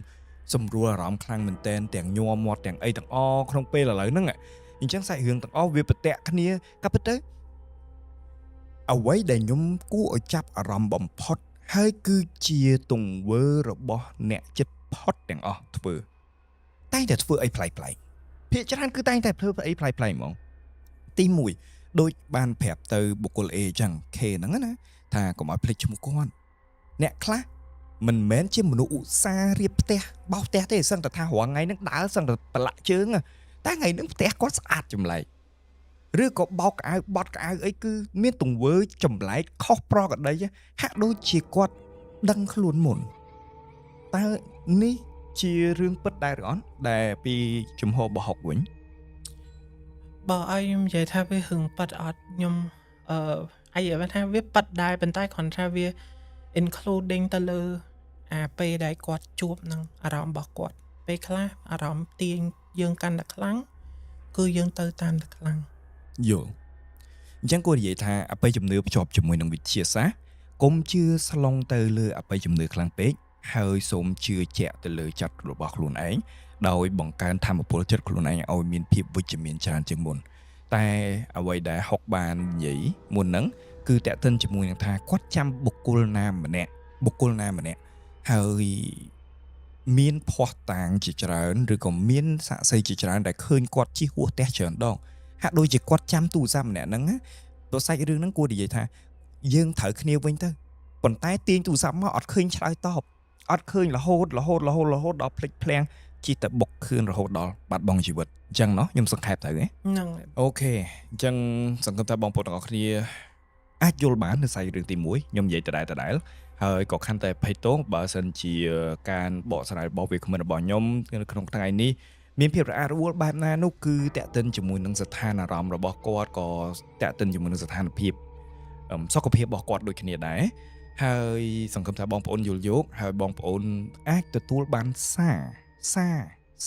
សម្រួលអារម្មណ៍ខ្លាំងមែនតែនទាំងញ័រមាត់ទាំងអីទាំងអក្នុងពេលឥឡូវហ្នឹងអញ្ចឹងសាច់រឿងទាំងអស់វាប្រតាក់គ្នាក៏ពិតទៅអ្វីដែលខ្ញុំគួរឲ្យចាប់អារម្មណ៍បំផុតហើយគឺជាទង្វើរបស់អ្នកចិត្តផុតទាំងអស់ធ្វើតែងតែធ្វើអីប្លែកៗភាគច្រើនគឺតែងតែធ្វើអីប្លែកៗហ្មងទី1ដូចបានប្រាប់ទៅបុគ្គល A អញ្ចឹង K ហ្នឹងណាថាកុំឲ្យភ្លេចឈ្មោះគាត់អ្នកខ្លះមិនមែនជាមនុស្សឧស្សាហ៍រៀបផ្ទះបោសផ្ទះទេសឹងតែថារាល់ថ្ងៃហ្នឹងដើរសឹងតែប្រឡាក់ជើងតែថ្ងៃហ្នឹងផ្ទះគាត់ស្អាតចម្លែកឬក៏បោកក្អៅបត់ក្អៅអីគឺមានទង្វើចម្លែកខុសប្រក្រតីហាក់ដូចជាគាត់ដឹងខ្លួនមុនតើនេះជារឿងពិតដែរឬអត់ដែលពីជំហរបហុកវិញ បើឲ្យខ្ញុំនិយាយថាវារឿងពិតអត់ខ្ញុំអាចនិយាយបានថាវាពិតដែរប៉ុន្តែគ្រាន់ថាវា including ទៅលើអាពេលដែលគាត់ជួបនឹងអារម្មណ៍របស់គាត់ពេលខ្លះអារម្មណ៍ទាញយើងកាន់តែខ្លាំងគឺយើងទៅតាមតែខ្លាំង យល់អញ្ចឹងគួរនិយាយថាអបិយជំនឿភ្ជាប់ជាមួយនឹងវិទ្យាសាស្ត្រកុំជឿស្លងទៅលើអបិយជំនឿខ្លាំងពេកហើយសូមជឿជាក់ទៅលើចិត្តរបស់ខ្លួនឯងដោយបង្កើនធម៌ពលចិត្តខ្លួនឯងឲ្យមានភាពវិជ្ជមានច្រើនជាងមុនតែអ្វីដែលហុកបាននិយាយមុនហ្នឹងគឺតេតិនជាមួយនឹងថាគាត់ចាំបុគ្គលណាម្នាក់បុគ្គលណាម្នាក់ហើយមានភ័ស្តុតាងជាច្រើនឬក៏មានសាក្សីជាច្រើនដែលឃើញគាត់ជិះហួសផ្ទះច្រើនដងហាក់ដូចជាគាត់ចាំទូរស័ព្ទម្នាក់ហ្នឹងណាទោះសាច់រឿងហ្នឹងគួរនិយាយថាយើងត្រូវគ្នាវិញទៅប៉ុន្តែទាញទូរស័ព្ទមកអត់ឃើញឆ្លើយតបអត់ឃើញរហូតរហូតរហូតរហូតដល់ភ្លេចភ្លាំងជិះតែបុកខឿនរហូតដល់បាត់បង់ជីវិតអញ្ចឹងណោះខ្ញុំសង្ខេបទៅហ៎ ហ្នឹងហើយ OK អញ្ចឹងសង្ឃឹមថាបងប្អូនទាំងអស់គ្នាអាចយល់បាននៅសាច់រឿងទី1ខ្ញុំនិយាយដដែលដដែលហើយក៏ខន្តីអភ័យទោសបើសិនជាការបកស្រាយរបស់វាគ្មិនរបស់ខ្ញុំនៅក្នុងថ្ងៃនេះមានភាពរអាក់រអួលបែបណានោះគឺតេតិនជាមួយនឹងស្ថានអារម្មណ៍របស់គាត់ក៏តេតិនជាមួយនឹងស្ថានភាពសុខភាពរបស់គាត់ដូចគ្នាដែរហើយសង្ឃឹមថាបងប្អូនយល់យកហើយបងប្អូនអាចទទួលបានសារសារ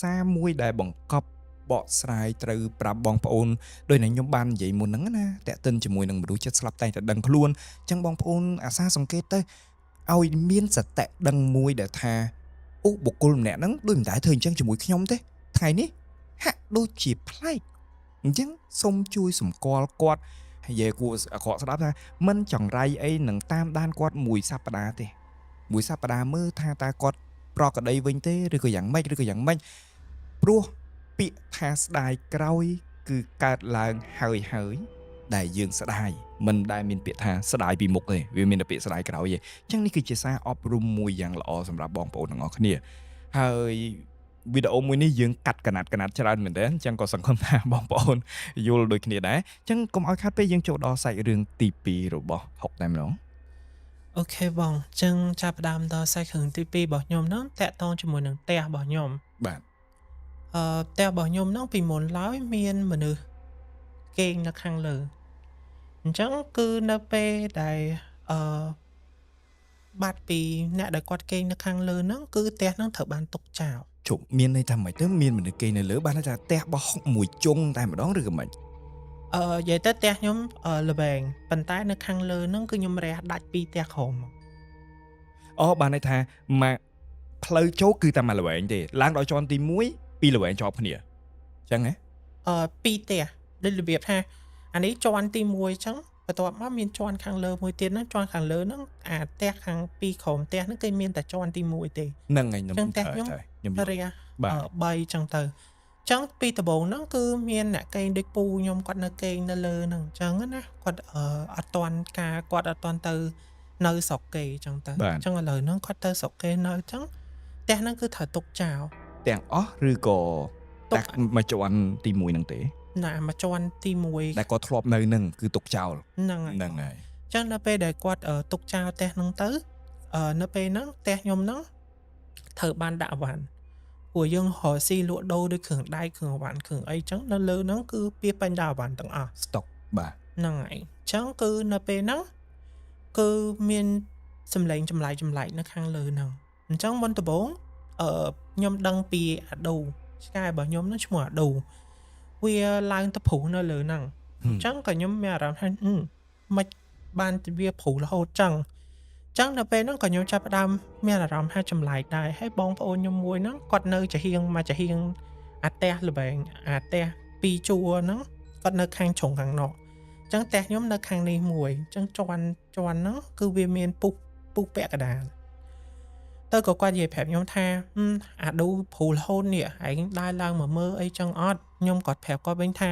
សារមួយដែលបង្កប់បកស្រាយត្រូវប្រាប់បងប្អូនដោយដែលខ្ញុំបាននិយាយមុនហ្នឹងណាតេតិនជាមួយនឹងមនុស្សចិត្តស្លាប់តែងតែដឹងខ្លួនអញ្ចឹងបងប្អូនអាសាសង្កេតទៅឲ្យមានសតិដឹងមួយដែលថាអូបុគ្គលម្នាក់ហ្នឹងដូចមិនដែលធ្វើអញ្ចឹងជាមួយខ្ញុំទេថ្ងៃនេះហាក់ដូចជាប្លែកអញ្ចឹងសូមជួយសម្គាល់គាត់ហើយយាយគួរអាក្រក់ស្ដាប់ថាមិនចង្រៃអីនឹងតាមដានគាត់មួយសប្តាហ៍ទេមួយសប្តាហ៍មើលថាតើគាត់ប្រក្រតីវិញទេឬក៏យ៉ាងម៉េចឬក៏យ៉ាងម៉េចព្រោះពាក្យថាស្ដាយក្រោយគឺកើតឡើងហើយហើយដែលយើងស្ដាយមិនដែលមានពាក្យថាស្ដាយពីមុខទេវាមានតែពាក្យស្ដាយក្រោយទេអញ្ចឹងនេះគឺជាសារអប់រំមួយយ៉ាងល្អសម្រាប់បងប្អូនទាំងអស់គ្នាហើយវីដេអូមួយនេះយើងកាត់កណាត់កណាត់ច្រើនមែនទែនអញ្ចឹងក៏សង្ឃឹមថាបងប្អូនយល់ដូចគ្នាដែរអញ្ចឹងកុំឲ្យខាត់ពេកយើងចូលដល់សាច់រឿងទី2របស់ហុកតែម្ដង OK បងអញ្ចឹងចាប់ផ្ដើមដល់សាច់រឿងទី2របស់ខ្ញុំហ្នឹងតាក់ទងជាមួយនឹងផ្ទះរបស់ខ្ញុំ បាទ ផ្ទះរបស់ខ្ញុំហ្នឹងពីមុនឡើយមានមនុស្សគេងនៅខាងលើអញ្ចឹងគឺនៅពេលដែលអឺបាត់ពីអ្នកដែលគាត់គេងនៅខាងលើហ្នឹងគឺផ្ទះហ្នឹងត្រូវបានទុកចោល ជប់មានន័យថាម៉េចទៅមានមនុស្សគេនៅលើបានន័យថាផ្ទះរបស់ហុកមួយជុងតែម្ដងឬក៏ម៉េច និយាយទៅផ្ទះខ្ញុំល្វែងប៉ុន្តែនៅខាងលើហ្នឹងគឺខ្ញុំរះដាច់ពីផ្ទះក្រោមមក អូបានន័យថាមកផ្លូវចូលគឺតែមួយល្វែងទេឡើងដល់ជាន់ទី1ពីរល្វែងជាប់គ្នាអញ្ចឹងហ៎ ពីរផ្ទះដូចរបៀបថាអានេះជាន់ទី1អញ្ចឹងបន្ទាប់មកមានជាន់ខាងលើមួយទៀតហ្នឹងជាន់ខាងលើហ្នឹងអាផ្ទះខាងពីរក្រោមផ្ទះហ្នឹងគេមានតែជាន់ទី1ទេ ហ្នឹងហើយខ្ញុំ ចឹងផ្ទះខ្ញុំ ខ្ញុំយល់ រះ បាទ 3អញ្ចឹងទៅអញ្ចឹងពីដំបូងហ្នឹងគឺមានអ្នកគេងដូចពូខ្ញុំគាត់នៅគេងនៅលើហ្នឹងអញ្ចឹងណាគាត់អត់ទាន់ការគាត់អត់ទាន់ទៅនៅស្រុកគេអញ្ចឹងទៅ បាទ អញ្ចឹងឥឡូវហ្នឹងគាត់ទៅស្រុកគេនៅអញ្ចឹងផ្ទះហ្នឹងគឺត្រូវទុកចោល ទាំងអស់ឬក៏ ទុក តែមួយជាន់ទី1ហ្នឹងទេ ណាមួយជាន់ទី1 ដែលគាត់ធ្លាប់នៅហ្នឹងគឺទុកចោល ហ្នឹងហើយ ហ្នឹងហើយ អញ្ចឹងនៅពេលដែលគាត់ទុកចោលផ្ទះហ្នឹងទៅនៅពេលហ្នឹងផ្ទះខ្ញុំហ្នឹងត្រូវបានដាក់អីវ៉ាន់ព្រោះយើងរកស៊ីលក់ដូរដូចគ្រឿងដែកគ្រឿងអីវ៉ាន់គ្រឿងអីចឹងនៅលើហ្នឹងគឺពាសពេញដល់អីវ៉ាន់ទាំងអស់ ស្តុកបាទ ហ្នឹងហើយអញ្ចឹងគឺនៅពេលហ្នឹងគឺមានសម្លេងចម្លែកចម្លែកនៅខាងលើហ្នឹងអញ្ចឹងមុនដំបូង ខ្ញុំដឹងពីអាដូឆ្កែរបស់ខ្ញុំហ្នឹងឈ្មោះអាដូវាឡើងទៅព្រុសនៅលើហ្នឹងអញ្ចឹងក៏ខ្ញុំមានអារម្មណ៍ថាមិនបានវាព្រុសរហូតចឹងចឹងដល់ពេលហ្នឹងក៏ខ្ញុំចាប់ផ្ដើមមានអារម្មណ៍ថាចម្លែកដែរហើយបងប្អូនខ្ញុំមួយហ្នឹងគាត់នៅចាហៀងមកចាហៀងអាផ្ទះល្បែងអាផ្ទះពីរជួរហ្នឹងគាត់នៅខាងជ្រុងខាងនោះអញ្ចឹងផ្ទះខ្ញុំនៅខាងនេះមួយអញ្ចឹងជាន់ជាន់ហ្នឹងគឺវាមានពុះពុះពាក់កណ្ដាលទៅក៏គាត់និយាយប្រាប់ខ្ញុំថាអាឌូព្រូរហូតនេះឯងដើរឡើងមកមើលអីចឹងអត់ខ្ញុំក៏ប្រាប់គាត់វិញថា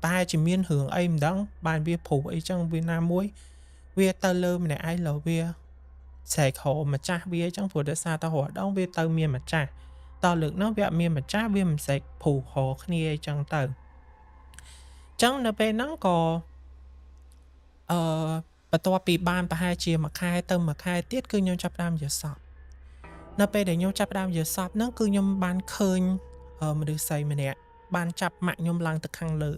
ប្រហែលជាមានរឿងអីមិនដឹងបានវាព្រូអីចឹងវាណាមួយវាទៅលើម្នាក់ឯងលើវាស្រែករកម្ចាស់វាអញ្ចឹងព្រោះដោយសារតែរាល់ដងវាទៅមានម្ចាស់តលើកនោះវាអត់មានម្ចាស់វាមិនស្រែកព្រូរគ្នាអីចឹងទៅអញ្ចឹងនៅពេលហ្នឹងក៏អឺបន្ទាប់ពីបានប្រហែលជាមួយខែទៅមួយខែទៀតគឺខ្ញុំចាប់ផ្ដើមយល់សប្តិនៅពេលដែលខ្ញុំចាប់ផ្ដើមយល់សប្តិហ្នឹងគឺខ្ញុំបានឃើញមនុស្សស្រីម្នាក់បានចាប់ម៉ាក់ខ្ញុំឡើងទៅខាងលើ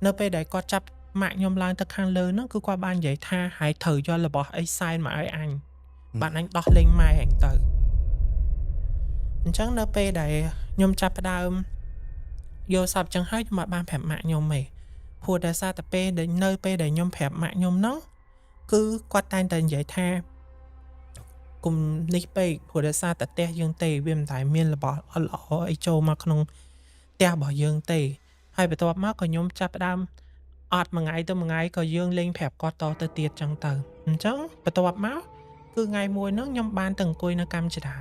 នៅពេលដែលគាត់ចាប់ម៉ាក់ខ្ញុំឡើងទៅខាងលើហ្នឹងគឺគាត់បាននិយាយថាហើយត្រូវយករបស់អីសែនមកឲ្យអញបានអញដោះលែងម៉ែអញទៅអញ្ចឹងនៅពេលដែលខ្ញុំចាប់ផ្ដើមយល់សប្តិចឹងហើយខ្ញុំអត់បានប្រាប់ម៉ាក់ខ្ញុំទេព្រោះដោយសារតែពេលដែលនៅពេលដែលខ្ញុំប្រាប់ម៉ាក់ខ្ញុំហ្នឹងគឺគាត់តែងតែនិយាយថាគុំនេះពេកព្រោះដោយសារតែផ្ទះយើងទេវាមិនដែលមានរបស់អត់ល្អអីចូលមកក្នុងផ្ទះរបស់យើងទេហើយបន្ទាប់មកក៏ខ្ញុំចាប់ផ្ដើមអត់មួយថ្ងៃទៅមួយថ្ងៃក៏យើងលេងប្រាប់គាត់តទៅទៀតចឹងទៅអញ្ចឹងបន្ទាប់មកគឺថ្ងៃមួយហ្នឹងខ្ញុំបានទៅអង្គុយនៅកម្មចដា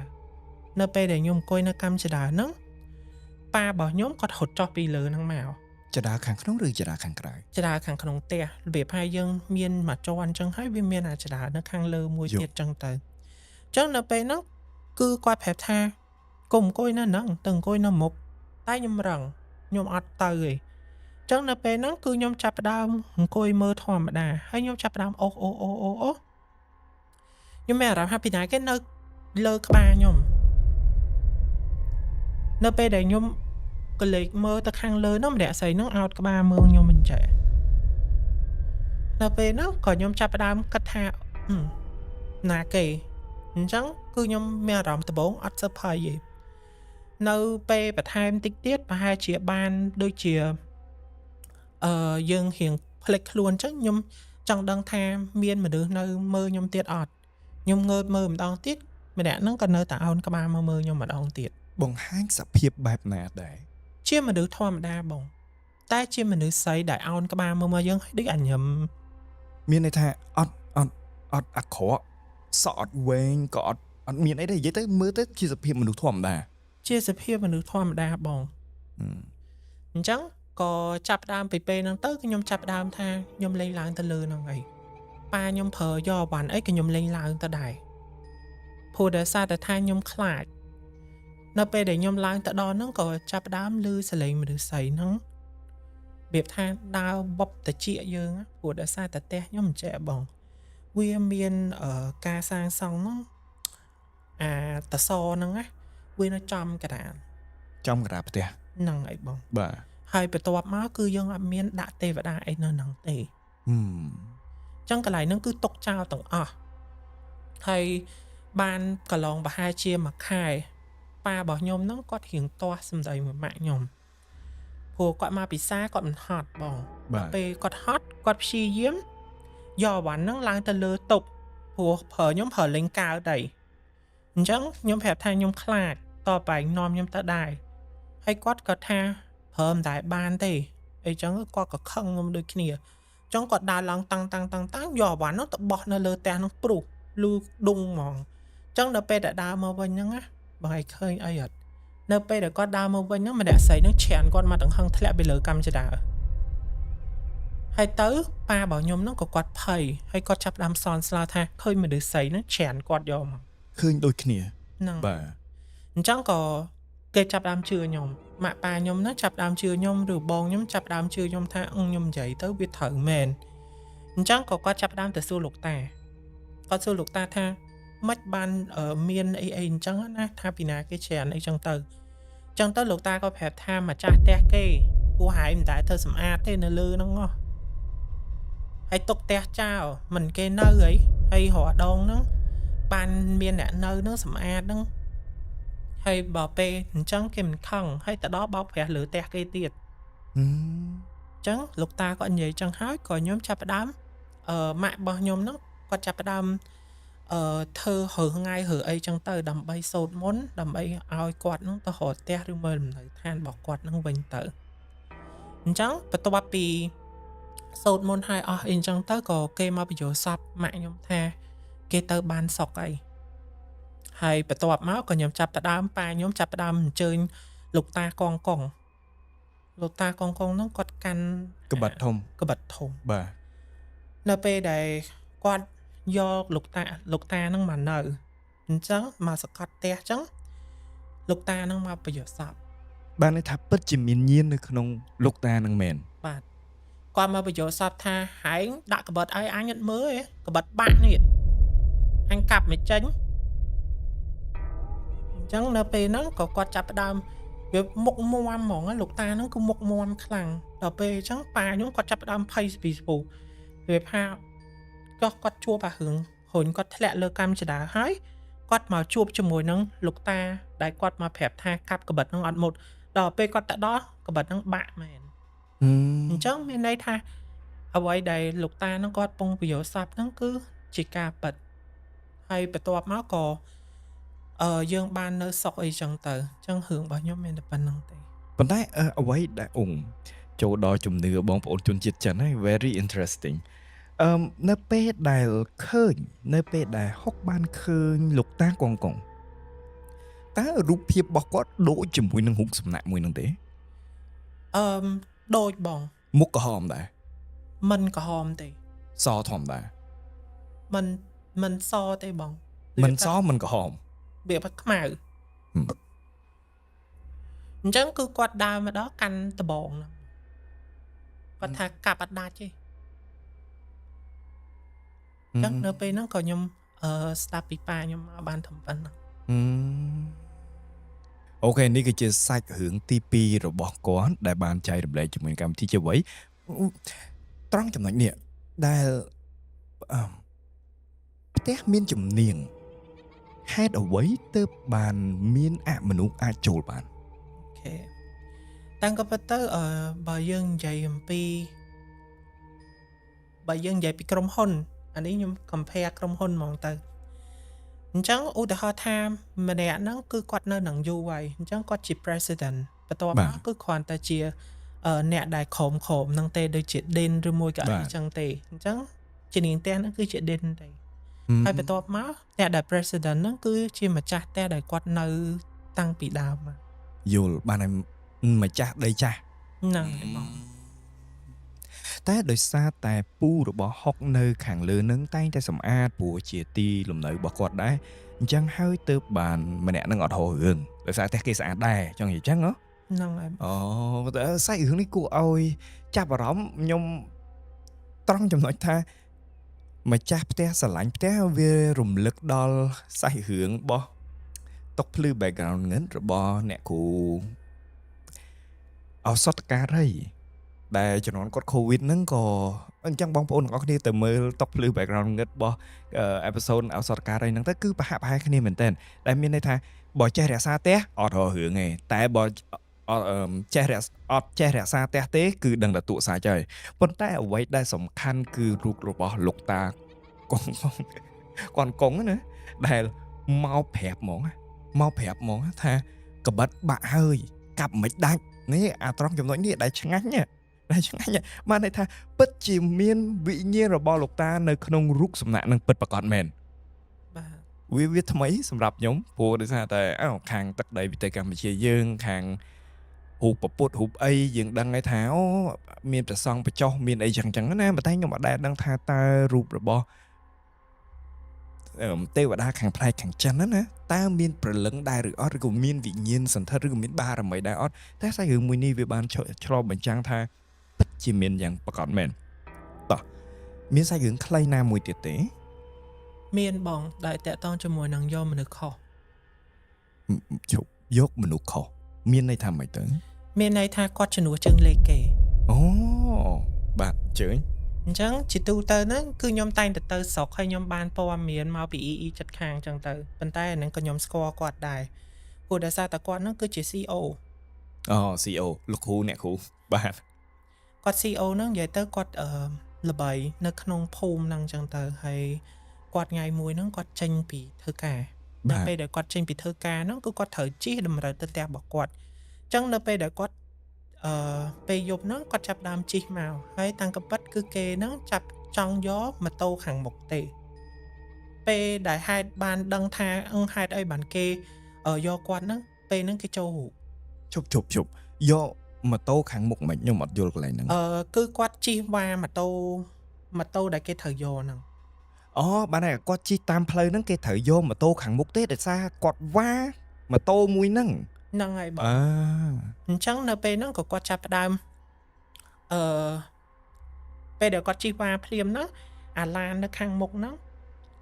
នៅពេលដែលខ្ញុំអង្គុយនៅកម្មចដាហ្នឹងប៉ារបស់ខ្ញុំគាត់រត់ចុះពីលើហ្នឹងមក ចដាខាងក្នុងឬចដាខាងក្រៅ ចដាខាងក្នុងផ្ទះរបៀបថាយើងមានមួយជាន់អញ្ចឹងហើយវាមានអាចដានៅខាងលើមួយទៀតចឹងទៅអញ្ចឹងនៅពេលហ្នឹងគឺគាត់ប្រាប់ថាកុំអង្គុយនៅហ្នឹងទៅអង្គុយនៅមុខតែខ្ញុំរឹងខ្ញុំអត់ទៅទេអញ្ចឹងនៅពេលហ្នឹងគឺខ្ញុំចាប់ផ្ដើមអង្គុយមើលធម្មតាហើយខ្ញុំចាប់ផ្ដើមអូសអូសអូសអូសអូសខ្ញុំមានអារម្មណ៍ថាពីណាគេនៅលើក្បាលខ្ញុំនៅពេលដែលខ្ញុំក៏លេចមើលទៅខាងលើនោះម្នាក់ស្រីហ្នឹងអោតក្បាលមើលខ្ញុំមិនចេះនៅពេលហ្នឹងក៏ខ្ញុំចាប់ផ្ដើមគិតថាណាគេអញ្ចឹងគឺខ្ញុំមានអារម្មណ៍ដំបូងអត់សូវភ័យទេនៅពេលបន្ថែមតិចទៀតប្រហែលជាបានដូចជាយើងរៀងភ្លេចខ្លួនអញ្ចឹងខ្ញុំចង់ដឹងថាមានមនុស្សនៅមើលខ្ញុំទៀតអត់ខ្ញុំងើបមើលម្ដងទៀតម្នាក់ហ្នឹងក៏នៅតែអោនក្បាលមកមើលខ្ញុំម្ដងទៀត បង្ហាញសភាពបែបណាដែរ ជាមនុស្សធម្មតាបងតែជាមនុស្សស្រីដែលអោនក្បាលមើលមកយើងឲ្យដូចអញញឹម មានន័យថាអត់អត់អត់អាក្រក់សក់អត់វែងក៏អត់អត់មានអីទេនិយាយទៅមើលទៅជាសភាពមនុស្សធម្មតា ជាសភាពមនុស្សធម្មតាបងអញ្ចឹងក៏ចាប់ផ្ដើមពីពេលហ្នឹងទៅខ្ញុំចាប់ផ្ដើមថាខ្ញុំលេងឡើងទៅលើហ្នឹងអីប៉ាខ្ញុំប្រើយកអវ៉ាន់អីក៏ខ្ញុំលេងឡើងទៅដែរព្រោះដោយសារតែថាខ្ញុំខ្លាចនៅពេលដែលខ្ញុំឡើងទៅដល់ហ្នឹងក៏ចាប់ផ្ដើមឮសំឡេងមនុស្សស្រីហ្នឹងរបៀបថាដើរបបតិចយើងព្រោះដោយសារតែផ្ទះខ្ញុំមិនចេះបងវាមានការសាងសង់ហ្នឹងអាតសហ្នឹងណាវានៅចំកណ្ដាល ចំកណ្ដាលផ្ទះ ហ្នឹងអីបង បាទ ហើយបន្ទាប់មកគឺយើងអត់មានដាក់ទេវតាអីនៅហ្នឹងទេ ហឹម អញ្ចឹងកន្លែងហ្នឹងគឺទុកចោលទាំងអស់ហើយបានកន្លងប្រហែលជាមួយខែប៉ារបស់ខ្ញុំហ្នឹងគាត់រៀងទាស់សម្ដីមួយម៉ាក់ខ្ញុំព្រោះគាត់មកពិសាគាត់មិនហត់បង បាទ ពេលគាត់ហត់គាត់ព្យាយាមយកអវ៉ាន់ហ្នឹងឡើងទៅលើតុព្រោះប្រើខ្ញុំប្រើលេងកើតដែរអញ្ចឹងខ្ញុំប្រាប់ថាខ្ញុំខ្លាចតបែងនាំខ្ញុំទៅដែរហើយគាត់ក៏ថាប្រើមិនដែលបានទេអីចឹងគាត់ក៏ខឹងខ្ញុំដូចគ្នាអញ្ចឹងគាត់ដើរឡើងតាំងតាំងតាំងតាំងយកអវ៉ាន់ហ្នឹងទៅបោះនៅលើផ្ទះហ្នឹងព្រុសលូដុងហ្មងអញ្ចឹងដល់ពេលដែលដើរមកវិញហ្នឹងណាបងឯងឃើញអីអត់នៅពេលដែលគាត់ដើរមកវិញហ្នឹងម្នាក់ស្រីហ្នឹងច្រានគាត់មកទាំងហឹងធ្លាក់ពីលើកម្មចដាហើយទៅប៉ារបស់ខ្ញុំហ្នឹងក៏គាត់ភ័យហើយគាត់ចាប់ផ្ដើមសនស្លាថាឃើញមនុស្សស្រីហ្នឹងច្រានគាត់យកមក ឃើញដូចគ្នា ហ្នឹង បាទ អញ្ចឹងក៏គេចាប់ផ្ដើមជឿខ្ញុំម៉ាក់ប៉ាខ្ញុំហ្នឹងចាប់ផ្ដើមជឿខ្ញុំឬបងខ្ញុំចាប់ផ្ដើមជឿខ្ញុំថាអឺខ្ញុំនិយាយទៅវាត្រូវមែនអញ្ចឹងក៏គាត់ចាប់ផ្ដើមទៅសួរលោកតាគាត់សួរលោកតាថាម៉េចបានមានអីអីអញ្ចឹងណាថាពីណាគេច្រានអីចឹងទៅអញ្ចឹងទៅលោកតាក៏ប្រាប់ថាម្ចាស់ផ្ទះគេពួកហែងមិនដែលធ្វើសម្អាតទេនៅលើហ្នឹងហ៎ហើយទុកផ្ទះចោលមិនគេនៅអីហើយរាល់ដងហ្នឹងបានមានអ្នកនៅហ្នឹងសម្អាតហ្នឹង ហើយបើពេលអញ្ចឹងគេមិនខឹងហើយទៅដល់បោកប្រាស់លើផ្ទះគេទៀត ហឹម អញ្ចឹងលោកតាគាត់និយាយចឹងហើយក៏ខ្ញុំចាប់ផ្ដើមម៉ាក់របស់ខ្ញុំហ្នឹងគាត់ចាប់ផ្ដើមធ្វើរើថ្ងៃរើអីចឹងទៅដើម្បីសូត្រមន្តដើម្បីឲ្យគាត់ហ្នឹងទៅរកផ្ទះឬមើលលំនៅឋានរបស់គាត់ហ្នឹងវិញទៅអញ្ចឹងបន្ទាប់ពីសូត្រមន្តឲ្យអស់អីចឹងទៅក៏គេមកបញ្យល់សពម៉ាក់ខ្ញុំថាគេទៅបានសុកអីហើយបន្ទាប់មកក៏ខ្ញុំចាប់ផ្ដើមប៉ាខ្ញុំចាប់ផ្ដើមអញ្ជើញលោកតាកងកងលោកតាកងកងហ្នឹងគាត់កាន់ កបិតធំ កបិតធំ បាទ នៅពេលដែលគាត់យកលោកតាហ្នឹងមកនៅអញ្ចឹងមកសកត់ផ្ទះអញ្ចឹងលោកតាហ្នឹងមកប្រយោជន៍សព បានន័យថាពិតជាមានញាណនៅក្នុងលោកតានឹងមែន បាទគាត់មកបញ្យល់សពថាហែងដាក់កបិតឲ្យអញអត់មើលទេកបិតបាក់នេះអញកាប់មិនចេញអញ្ចឹងនៅពេលហ្នឹងក៏គាត់ចាប់ផ្ដើមវាមុខមាំហ្មងណាលោកតាហ្នឹងគឺមុខមាំខ្លាំងដល់ពេលអញ្ចឹងប៉ាខ្ញុំគាត់ចាប់ផ្ដើមភ័យពីស្ពូវាថាក៏គាត់ជួបអារឿងរុញគាត់ធ្លាក់លើកម្មចដាហើយគាត់មកជួបជាមួយនឹងលោកតាដែលគាត់មកប្រាប់ថាកាប់កបិតហ្នឹងអត់មុតដល់ពេលគាត់ទៅដល់កបិតហ្នឹងបាក់មែន ហឹម អញ្ចឹងមានន័យថាអ្វីដែលលោកតាហ្នឹងគាត់ពងពយោស័ព្ទហ្នឹងគឺជាការពិតហើយបន្ទាប់មកក៏យើងបាននៅសុខអីចឹងទៅអញ្ចឹងរឿងរបស់ខ្ញុំមានតែប៉ុណ្្នឹងទេ ប៉ុន្តែអ្វីដែលអង្គចូលដល់ជំនឿបងប្អូនជនជាតិចិនហើយ very interesting នៅពេលដែលឃើញនៅពេលដែលហុកបានឃើញលោកតាកងកងតើរូបភាពរបស់គាត់ដូចជាមួយនឹងរូបសំណាកមួយហ្នឹងទេ អឺមដូចបង មុខក្រហមដែរ មិនក្រហមទេ សធម្មតា មិនមិនសទេបង មិនសមិនក្រហម វាផិតខ្មៅ ហឹម អញ្ចឹងគឺគាត់ដើរមកដល់កាន់ដបងហ្នឹងគាត់ថាកាប់អត់ដាច់ទេអញ្ចឹងនៅពេលហ្នឹងក៏ខ្ញុំស្ដាប់ពីប៉ាខ្ញុំមកបានត្រឹមប៉ុណ្្នឹង ហឹម OK នេះគឺជាសាច់រឿងទី2របស់គាត់ដែលបានចែករំលែកជាមួយនឹងកម្មវិធីជាអ្វីត្រង់ចំណុចនេះដែលអឺផ្ទះមានជំនាញហេតុអ្វីទើបបានមានអមនុស្សអាចចូលបាន OK តាំងក៏ពិតទៅបើយើងនិយាយអំពីបើយើងនិយាយពីក្រុមហ៊ុនអានេះខ្ញុំ compare ក្រុមហ៊ុនហ្មងទៅអញ្ចឹងឧទាហរណ៍ថាម្នាក់ហ្នឹងគឺគាត់នៅនឹងយូរហើយអញ្ចឹងគាត់ជា president បន្ទាប់ បាទ មកគឺគ្រាន់តែជាអ្នកដែលក្រោមក្រោមហ្នឹងទេដូចជា Dean ឬមួយក៏អី បាទ ចឹងទេអញ្ចឹងជានាងផ្ទះហ្នឹងគឺជា Dean ទេហើយបន្ទាប់មកអ្នកដែល president ហ្នឹងគឺជាម្ចាស់ផ្ទះដែលគាត់នៅតាំងពីដើមមក យល់បានហើយម្ចាស់ដីចាស់ ហ្នឹងហើយបង តែដោយសារតែពូរបស់ហុកនៅខាងលើនឹងតែងតែសម្អាតព្រោះជាទីលំនៅរបស់គាត់ដែរអញ្ចឹងហើយទើបបានម្នាក់នឹងអត់រករឿងដោយសារផ្ទះគេស្អាតដែរចង់និយាយអញ្ចឹងហ៎ ហ្នឹងហើយបង អូតែសាច់រឿងនេះគួរឲ្យចាប់អារម្មណ៍ខ្ញុំត្រង់ចំណុចថាម្ចាស់ផ្ទះស្រឡាញ់ផ្ទះវារំលឹកដល់សាច់រឿងរបស់តុកភ្លឺ background ងិនរបស់អ្នកគ្រូឱសថការីដែលជំនាន់គាត់ COVID ហ្នឹងក៏អញ្ចឹងបងប្អូនទាំងអស់គ្នាទៅមើលតុកភ្លឺ background ងិតរបស់ episode ឱសថការីហ្នឹងទៅគឺប្រហាក់ប្រហែលគ្នាមែនទែនដែលមានន័យថាបើចេះរក្សាផ្ទះអត់រករឿងទេតែបើអត់ចេះរក្សាអត់ចេះរក្សាផ្ទះទេគឺដឹងតែទក់សាច់ហើយប៉ុន្តែអ្វីដែលសំខាន់គឺរូបរបស់លោកតាកងកងគាត់កងណាដែលមកប្រាប់ហ្មងមកប្រាប់ហ្មងថាកបិតបាក់ហើយកាប់មិនដាច់នេះអាត្រង់ចំណុចនេះដែលឆ្ងាញ់ណាដែលឆ្ងាញ់បានន័យថាពិតជាមានវិញ្ញាណរបស់លោកតានៅក្នុងរូបសំណាកនឹងពិតប្រាកដមែន បាទ វាថ្មីសម្រាប់ខ្ញុំព្រោះដោយសារតែអើខាងទឹកដីប្រទេសកម្ពុជាយើងខាងរូបពុទ្ធរូបអីយើងដឹងហើយថាអូមានព្រះសង្ឃបញ្ចុះមានអីចឹងចឹងណាប៉ុន្តែខ្ញុំអត់ដែលដឹងថាតើរូបរបស់ទេវតាខាងផ្នែកខាងចិនហ្នឹងណាតើមានព្រលឹងដែរឬអត់ឬក៏មានវិញ្ញាណសន្ធិដ្ឋឬក៏មានបារមីដែរអត់តែសាច់រឿងមួយនេះវាបានឆ្លុះបញ្ចាំងថាពិតជាមានយ៉ាងប្រាកដមែនតោះមានសាច់រឿងខ្លីណាមួយទៀតទេ មានបងដែលតាក់ទងជាមួយនឹងយកមនុស្សខុស ឈប់យកមនុស្សខុសមានន័យថាម៉េចទៅ មានន័យថាគាត់ជំនួសជើងលេខគេ អូបាទអញ្ជើញ អញ្ចឹងជាទូទៅហ្នឹងគឺខ្ញុំតែងតែទៅស្រុកហើយខ្ញុំបានព័ត៌មានមកពី EE ចិត្តខាងអញ្ចឹងទៅប៉ុន្តែអាហ្នឹងក៏ខ្ញុំស្គាល់គាត់ដែរ ព្រោះដោយសារតែគាត់ហ្នឹងគឺជា CEO។ អូ CEO លោកគ្រូអ្នកគ្រូបាទ។ គាត់ CEO ហ្នឹងនិយាយទៅគាត់ល្បីនៅក្នុងភូមិហ្នឹងអញ្ចឹងទៅហើយគាត់ថ្ងៃមួយហ្នឹងគាត់ចេញពីធ្វើការនៅពេលដែលគាត់ចេញពីធ្វើការហ្នឹងគឺគាត់ត្រូវជិះតម្រូវទៅផ្ទះរបស់គាត់អញ្ចឹងនៅពេលដែលគាត់ពេលយប់ហ្នឹងគាត់ចាប់ដើមជិះមកហើយតាំងកពិតគឺគេហ្នឹងចាប់ចង់យកម៉ូតូខាងមុខទេពេលដែលហេតុបានដឹងថាអឺហេតុអីបានគេយកគាត់ហ្នឹងពេលហ្នឹងគេចូលរូប ជប់ជប់ជប់យកម៉ូតូខាងមុខមិនខ្ញុំអត់យល់កន្លែងហ្នឹង។ គឺគាត់ជិះវ៉ាម៉ូតូម៉ូតូដែលគេត្រូវយកហ្នឹង។ អូបានតែគាត់ជិះតាមផ្លូវហ្នឹងគេត្រូវយកម៉ូតូខាងមុខទេដោយសារគាត់វ៉ាម៉ូតូមួយហ្នឹង។ ហ្នឹងហើយបង។ អើ អញ្ចឹងនៅពេលហ្នឹងក៏គាត់ចាប់ផ្ដើមពេលដែលគាត់ជិះវ៉ាភ្លាមហ្នឹងអាឡាននៅខាងមុខហ្នឹង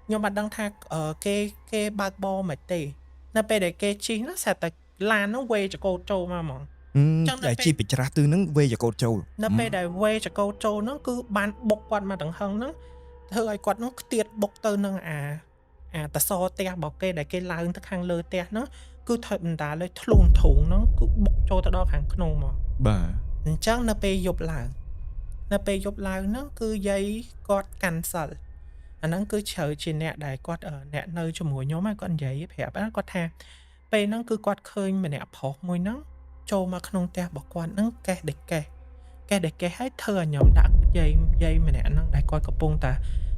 ខ្ញុំអត់ដឹងថាគេគេបើកបរមិនទេនៅពេលដែលគេជិះហ្នឹងស្រាប់តែឡានហ្នឹងវេចកោតចូលមកហ្មង ចឹងនៅ ដែល ពេល ជិះពីច្រាស់ទិសហ្នឹងវេចកោតចូល។ នៅពេលដែលវេចកោតចូលហ្នឹងគឺបានបុកគាត់មកទាំងហឹងហ្នឹងធ្វើឲ្យគាត់ហ្នឹងខ្ទាតបុកទៅនឹងអាតសផ្ទះរបស់គេដែលគេឡើងទៅខាងលើផ្ទះហ្នឹងគឺធ្វើបណ្ដាលឲ្យធ្លុងធុងហ្នឹងគឺបុកចូលទៅដល់ខាងក្នុងមក។ បាទ អញ្ចឹងនៅពេលយប់ឡើងនៅពេលយប់ឡើងហ្នឹងគឺយាយគាត់កាន់សិលអាហ្នឹងគឺជ្រៅជាអ្នកដែលគាត់អ្នកនៅជាមួយខ្ញុំហ្នឹងគាត់និយាយប្រាប់ណាគាត់ថាពេលហ្នឹងគឺគាត់ឃើញម្នាក់ប្រុសមួយហ្នឹងចូលមកក្នុងផ្ទះរបស់គាត់ហ្នឹងកេះដេកេះកេះដេកេះហើយធ្វើឲ្យខ្ញុំដាក់យាយយាយម្នាក់ហ្នឹងដែលគាត់កំពុងតែ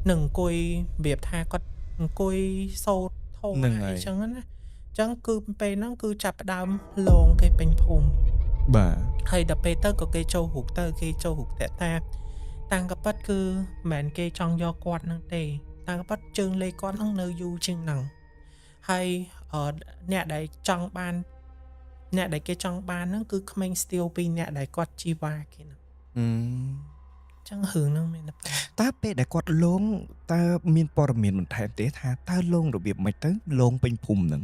នឹងអង្គុយរបៀបថាគាត់អង្គុយសូត្រធម៌ ហ្នឹងហើយ អីចឹងណាអញ្ចឹងគឺពេលហ្នឹងគឺចាប់ផ្ដើមលងគេពេញភូមិ។ បាទ ហើយដល់ពេលទៅក៏គេចូលរូបទៅគេចូលរូបតាតាតាំងកប៉ិតគឺមិនមែនគេចង់យកគាត់ហ្នឹងទេតាំងកប៉ិតជើងលេខគាត់ហ្នឹងនៅយូរជាងហ្នឹងហើយអ្នកដែលចង់បានអ្នកដែលគេចង់បានហ្នឹងគឺក្មេងស្ទាវពីរអ្នកដែលគាត់ជីវ៉ាគេហ្នឹង។ អឺ អញ្ចឹងរឿងហ្នឹងមានតែប៉ុណ្ណឹង។ តើពេលដែលគាត់លងតើមានព័ត៌មានបន្ថែមទេថាតើលងរបៀបម៉េចទៅលងពេញភូមិហ្នឹង?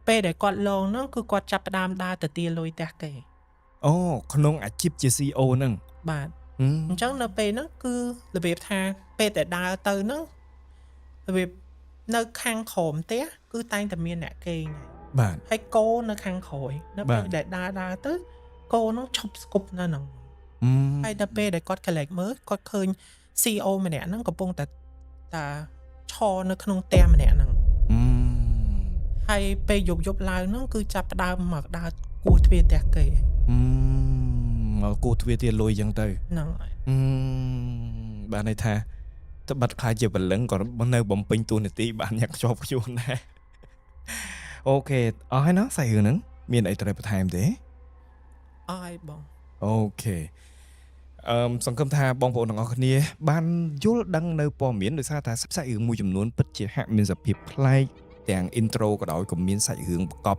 ពេលដែលគាត់លងហ្នឹងគឺគាត់ចាប់ផ្ដើមដើរទៅទាលុយផ្ទះគេ។ អូក្នុងអាជីពជា CEO ហ្នឹង? បាទ។ ហឹម អញ្ចឹងនៅពេលហ្នឹងគឺរបៀបថាពេលដែលដើរទៅហ្នឹងរបៀបនៅខាងក្រោមផ្ទះគឺតែងតែមានអ្នកគេងហើយ បាទ ហើយគោនៅខាងក្រោយនៅ បា ពេល ទ ដែលដើរដើរទៅគោហ្នឹងឈប់ស្គប់នៅហ្នឹង ហឹម ហើយដល់ពេលដែលគាត់កលែកមើលគាត់ឃើញ CEO ម្នាក់ហ្នឹងកំពុងតែតាឈរនៅក្នុងផ្ទះម្នាក់ហ្នឹង។ ហឹម ហើយពេលយប់យប់ឡើងហ្នឹងគឺចាប់ផ្ដើមមកដើរគោះទ្វារផ្ទះគេ។ ហឹមមកគោះទ្វារទាលុយចឹងទៅ ហ្នឹងហើយ ហឹមបានន័យថាត្បិតខ្លាចជាព្រលឹងក៏នៅបំពេញតួនាទីបានយ៉ាងខ្ជាប់ខ្ជួនដែរ okay អស់ហើយណោះសាច់រឿងហ្នឹងមានអីត្រូវបន្ថែមទេ? អស់ហើយបង។ Okay សង្ឃឹមថាបងប្អូនទាំងអស់គ្នាបានយល់ដឹងនៅព័ត៌មានដោយសារតែសាច់រឿងមួយចំនួនពិតជាហាក់មានសភាពប្លែកទាំង intro ក៏ដោយក៏មានសាច់រឿងប្រកប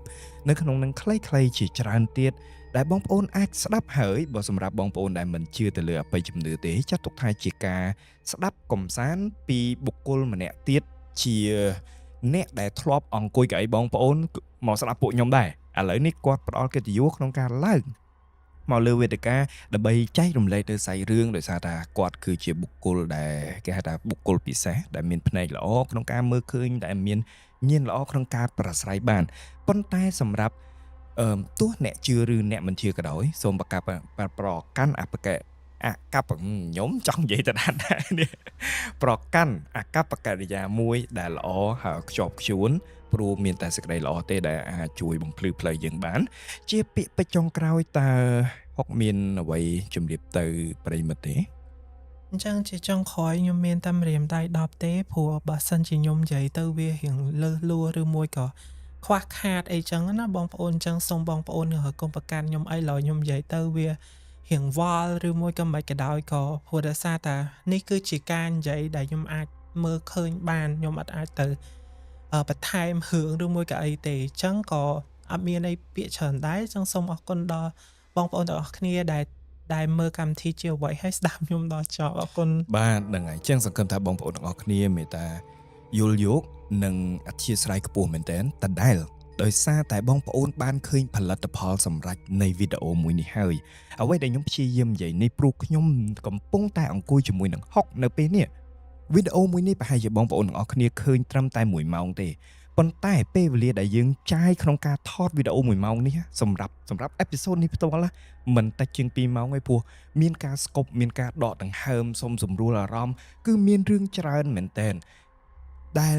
នៅក្នុងនឹងខ្លីៗជាច្រើនទៀតដែលបងប្អូនអាចស្ដាប់ហើយបើសម្រាប់បងប្អូនដែលមិនជឿទៅលើអបិយជំនឿទេចាត់ទុកថាជាការស្ដាប់កំសាន្តពីបុគ្គលម្នាក់ទៀតជាអ្នកដែលធ្លាប់អង្គុយកៅអីបងប្អូនមកស្ដាប់ពួកខ្ញុំដែរឥឡូវនេះគាត់ផ្ដល់កិត្តិយសក្នុងការឡើងមកលើវេទិកាដើម្បីចែករំលែកទៅសាច់រឿងដោយសារថាគាត់គឺជាបុគ្គលដែលគេហៅថាបុគ្គលពិសេសដែលមានភ្នែកល្អក្នុងការមើលឃើញដែលមានញាណល្អក្នុងការប្រស្រ័យបានប៉ុន្តែសម្រាប់ទោះអ្នកជឿឬអ្នកមិនជឿក៏ដោយសូមប្រកាសប្រកាន់អបកៈអកប្បខ្ញុំចង់និយាយទៅដែរនេះប្រកាន់អកប្បកិរិយាមួយដែលល្អហើយខ្ជាប់ខ្ជួនព្រោះមានតែសេចក្តីល្អទេដែលអាចជួយបំភ្លឺផ្លូវយើងបាន ជាពាក្យពេចន៍ចុងក្រោយតើហុកមានអ្វីជម្រាបទៅប្រិយមិត្តទេ? អញ្ចឹងជាចុងក្រោយខ្ញុំមានតែម្រាមដៃ10ទេព្រោះបើសិនជាខ្ញុំនិយាយទៅវារៀងលើសលួឬមួយក៏ខ្វះខាតអីចឹងណាបងប្អូនអញ្ចឹងសូមបងប្អូនកុំប្រកាន់ខ្ញុំអីឡើយខ្ញុំនិយាយទៅវារៀងវល់ឬមួយក៏មិនក៏ដោយក៏ព្រោះដោយសារតានេះគឺជាការនិយាយដែលខ្ញុំអាចមើលឃើញបានខ្ញុំអត់អាចទៅបន្ថែមរឿងឬមួយក៏អីទេអញ្ចឹងក៏អត់មានអីពាក្យច្រើនដែរអញ្ចឹងសូមអរគុណដល់បងប្អូនទាំងអស់គ្នាដែលមើលកម្មវិធីជាអ្វីហើយស្ដាប់ខ្ញុំដល់ចប់អរគុណ។ បាទហ្នឹងហើយចឹងសង្ឃឹមថាបងប្អូនទាំងអស់គ្នាមេត្តាយល់យោគនិងអធិស្ឋានខ្ពស់មែនទែនដដែលដោយសារតែបងប្អូនបានឃើញផលិតផលសម្រាប់នៃវីដេអូមួយនេះហើយអ្វីដែលខ្ញុំព្យាយាមនិយាយនេះព្រោះខ្ញុំកំពុងតែអង្គុយជាមួយនឹងហុកនៅពេលនេះវីដេអូមួយនេះប្រហែលជាបងប្អូនទាំងអស់គ្នាឃើញត្រឹមតែ1ម៉ោងទេ ប៉ុន្តែពេលវេលាដែលយើងចាយក្នុងការថតវីដេអូ1ម៉ោងនេះសម្រាប់ episode នេះផ្ទាល់ណាមិនតិចជាង2ម៉ោងឯងព្រោះមានការ scope មានការដកដង្ហើមសុំសម្រួលអារម្មណ៍គឺមានរឿងច្រើនមែនតើដែល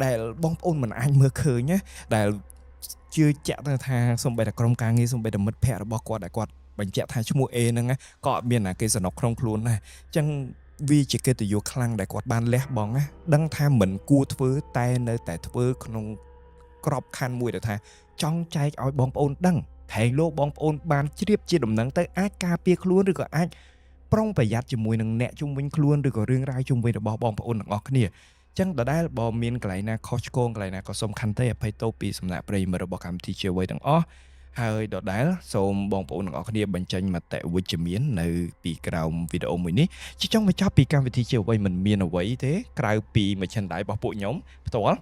ដែលបងប្អូនមិនអាចមើលឃើញណាដែលជឿជាក់ទៅថាសំបីតែក្រុមការងារសំបីតែមិត្តភ័ក្តិរបស់គាត់ដែលគាត់បញ្ជាក់ថាឈ្មោះ A ហ្នឹងណាក៏អត់មានណាគេសំណុកក្នុងខ្លួនដែរអញ្ចឹងវាជាកិត្តិយសខ្លាំងដែលគាត់បានលះបង់ណាដឹងថាមិនគួរធ្វើតែនៅតែធ្វើក្នុងក្របខ័ណ្ឌមួយដែលថាចង់ចែកឲ្យបងប្អូនដឹងខែងលោកបងប្អូនបានជ្រាបជាដំណឹងទៅអាចការពារខ្លួនឬក៏អាចប្រុងប្រយ័ត្នជាមួយនឹងអ្នកជុំវិញខ្លួនឬក៏រឿងរ៉ាវជុំវិញរបស់បងប្អូនទាំងអស់គ្នាចឹងដដែលបើមានកន្លែងណាខុសឆ្គងកន្លែងណាក៏សូមខន្តីអភ័យទោសពីសំណាក់ប្រិយមិត្តរបស់កម្មវិធីជាអ្វីទាំងអស់ហើយដដែលសូមបងប្អូនទាំងអស់គ្នាបញ្ចេញមតិវិជ្ជមាននៅពីក្រោមវីដេអូមួយនេះជាចុងបញ្ចប់ពីកម្មវិធីជាអ្វីមិនមានអ្វីទេក្រៅពី merchandise របស់ពួកខ្ញុំផ្ទាល់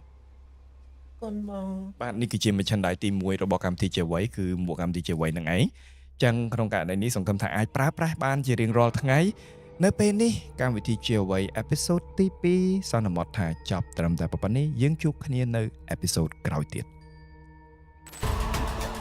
គុណបង បាទនេះគឺជា merchandise ទី1របស់កម្មវិធីជាអ្វីគឺមួកកម្មវិធីជាអ្វីនឹងឯងចឹងក្នុងករណីនេះសង្ឃឹមថាអាចប្រើប្រាស់បានជារៀងរាល់ថ្ងៃនៅពេលនេះកម្មវិធីជាអ្វី episode ទី2សន្មតថាចប់ត្រឹមតែប៉ុណ្ណេះយើងជួបគ្នានៅ episode ក្រោយទៀត។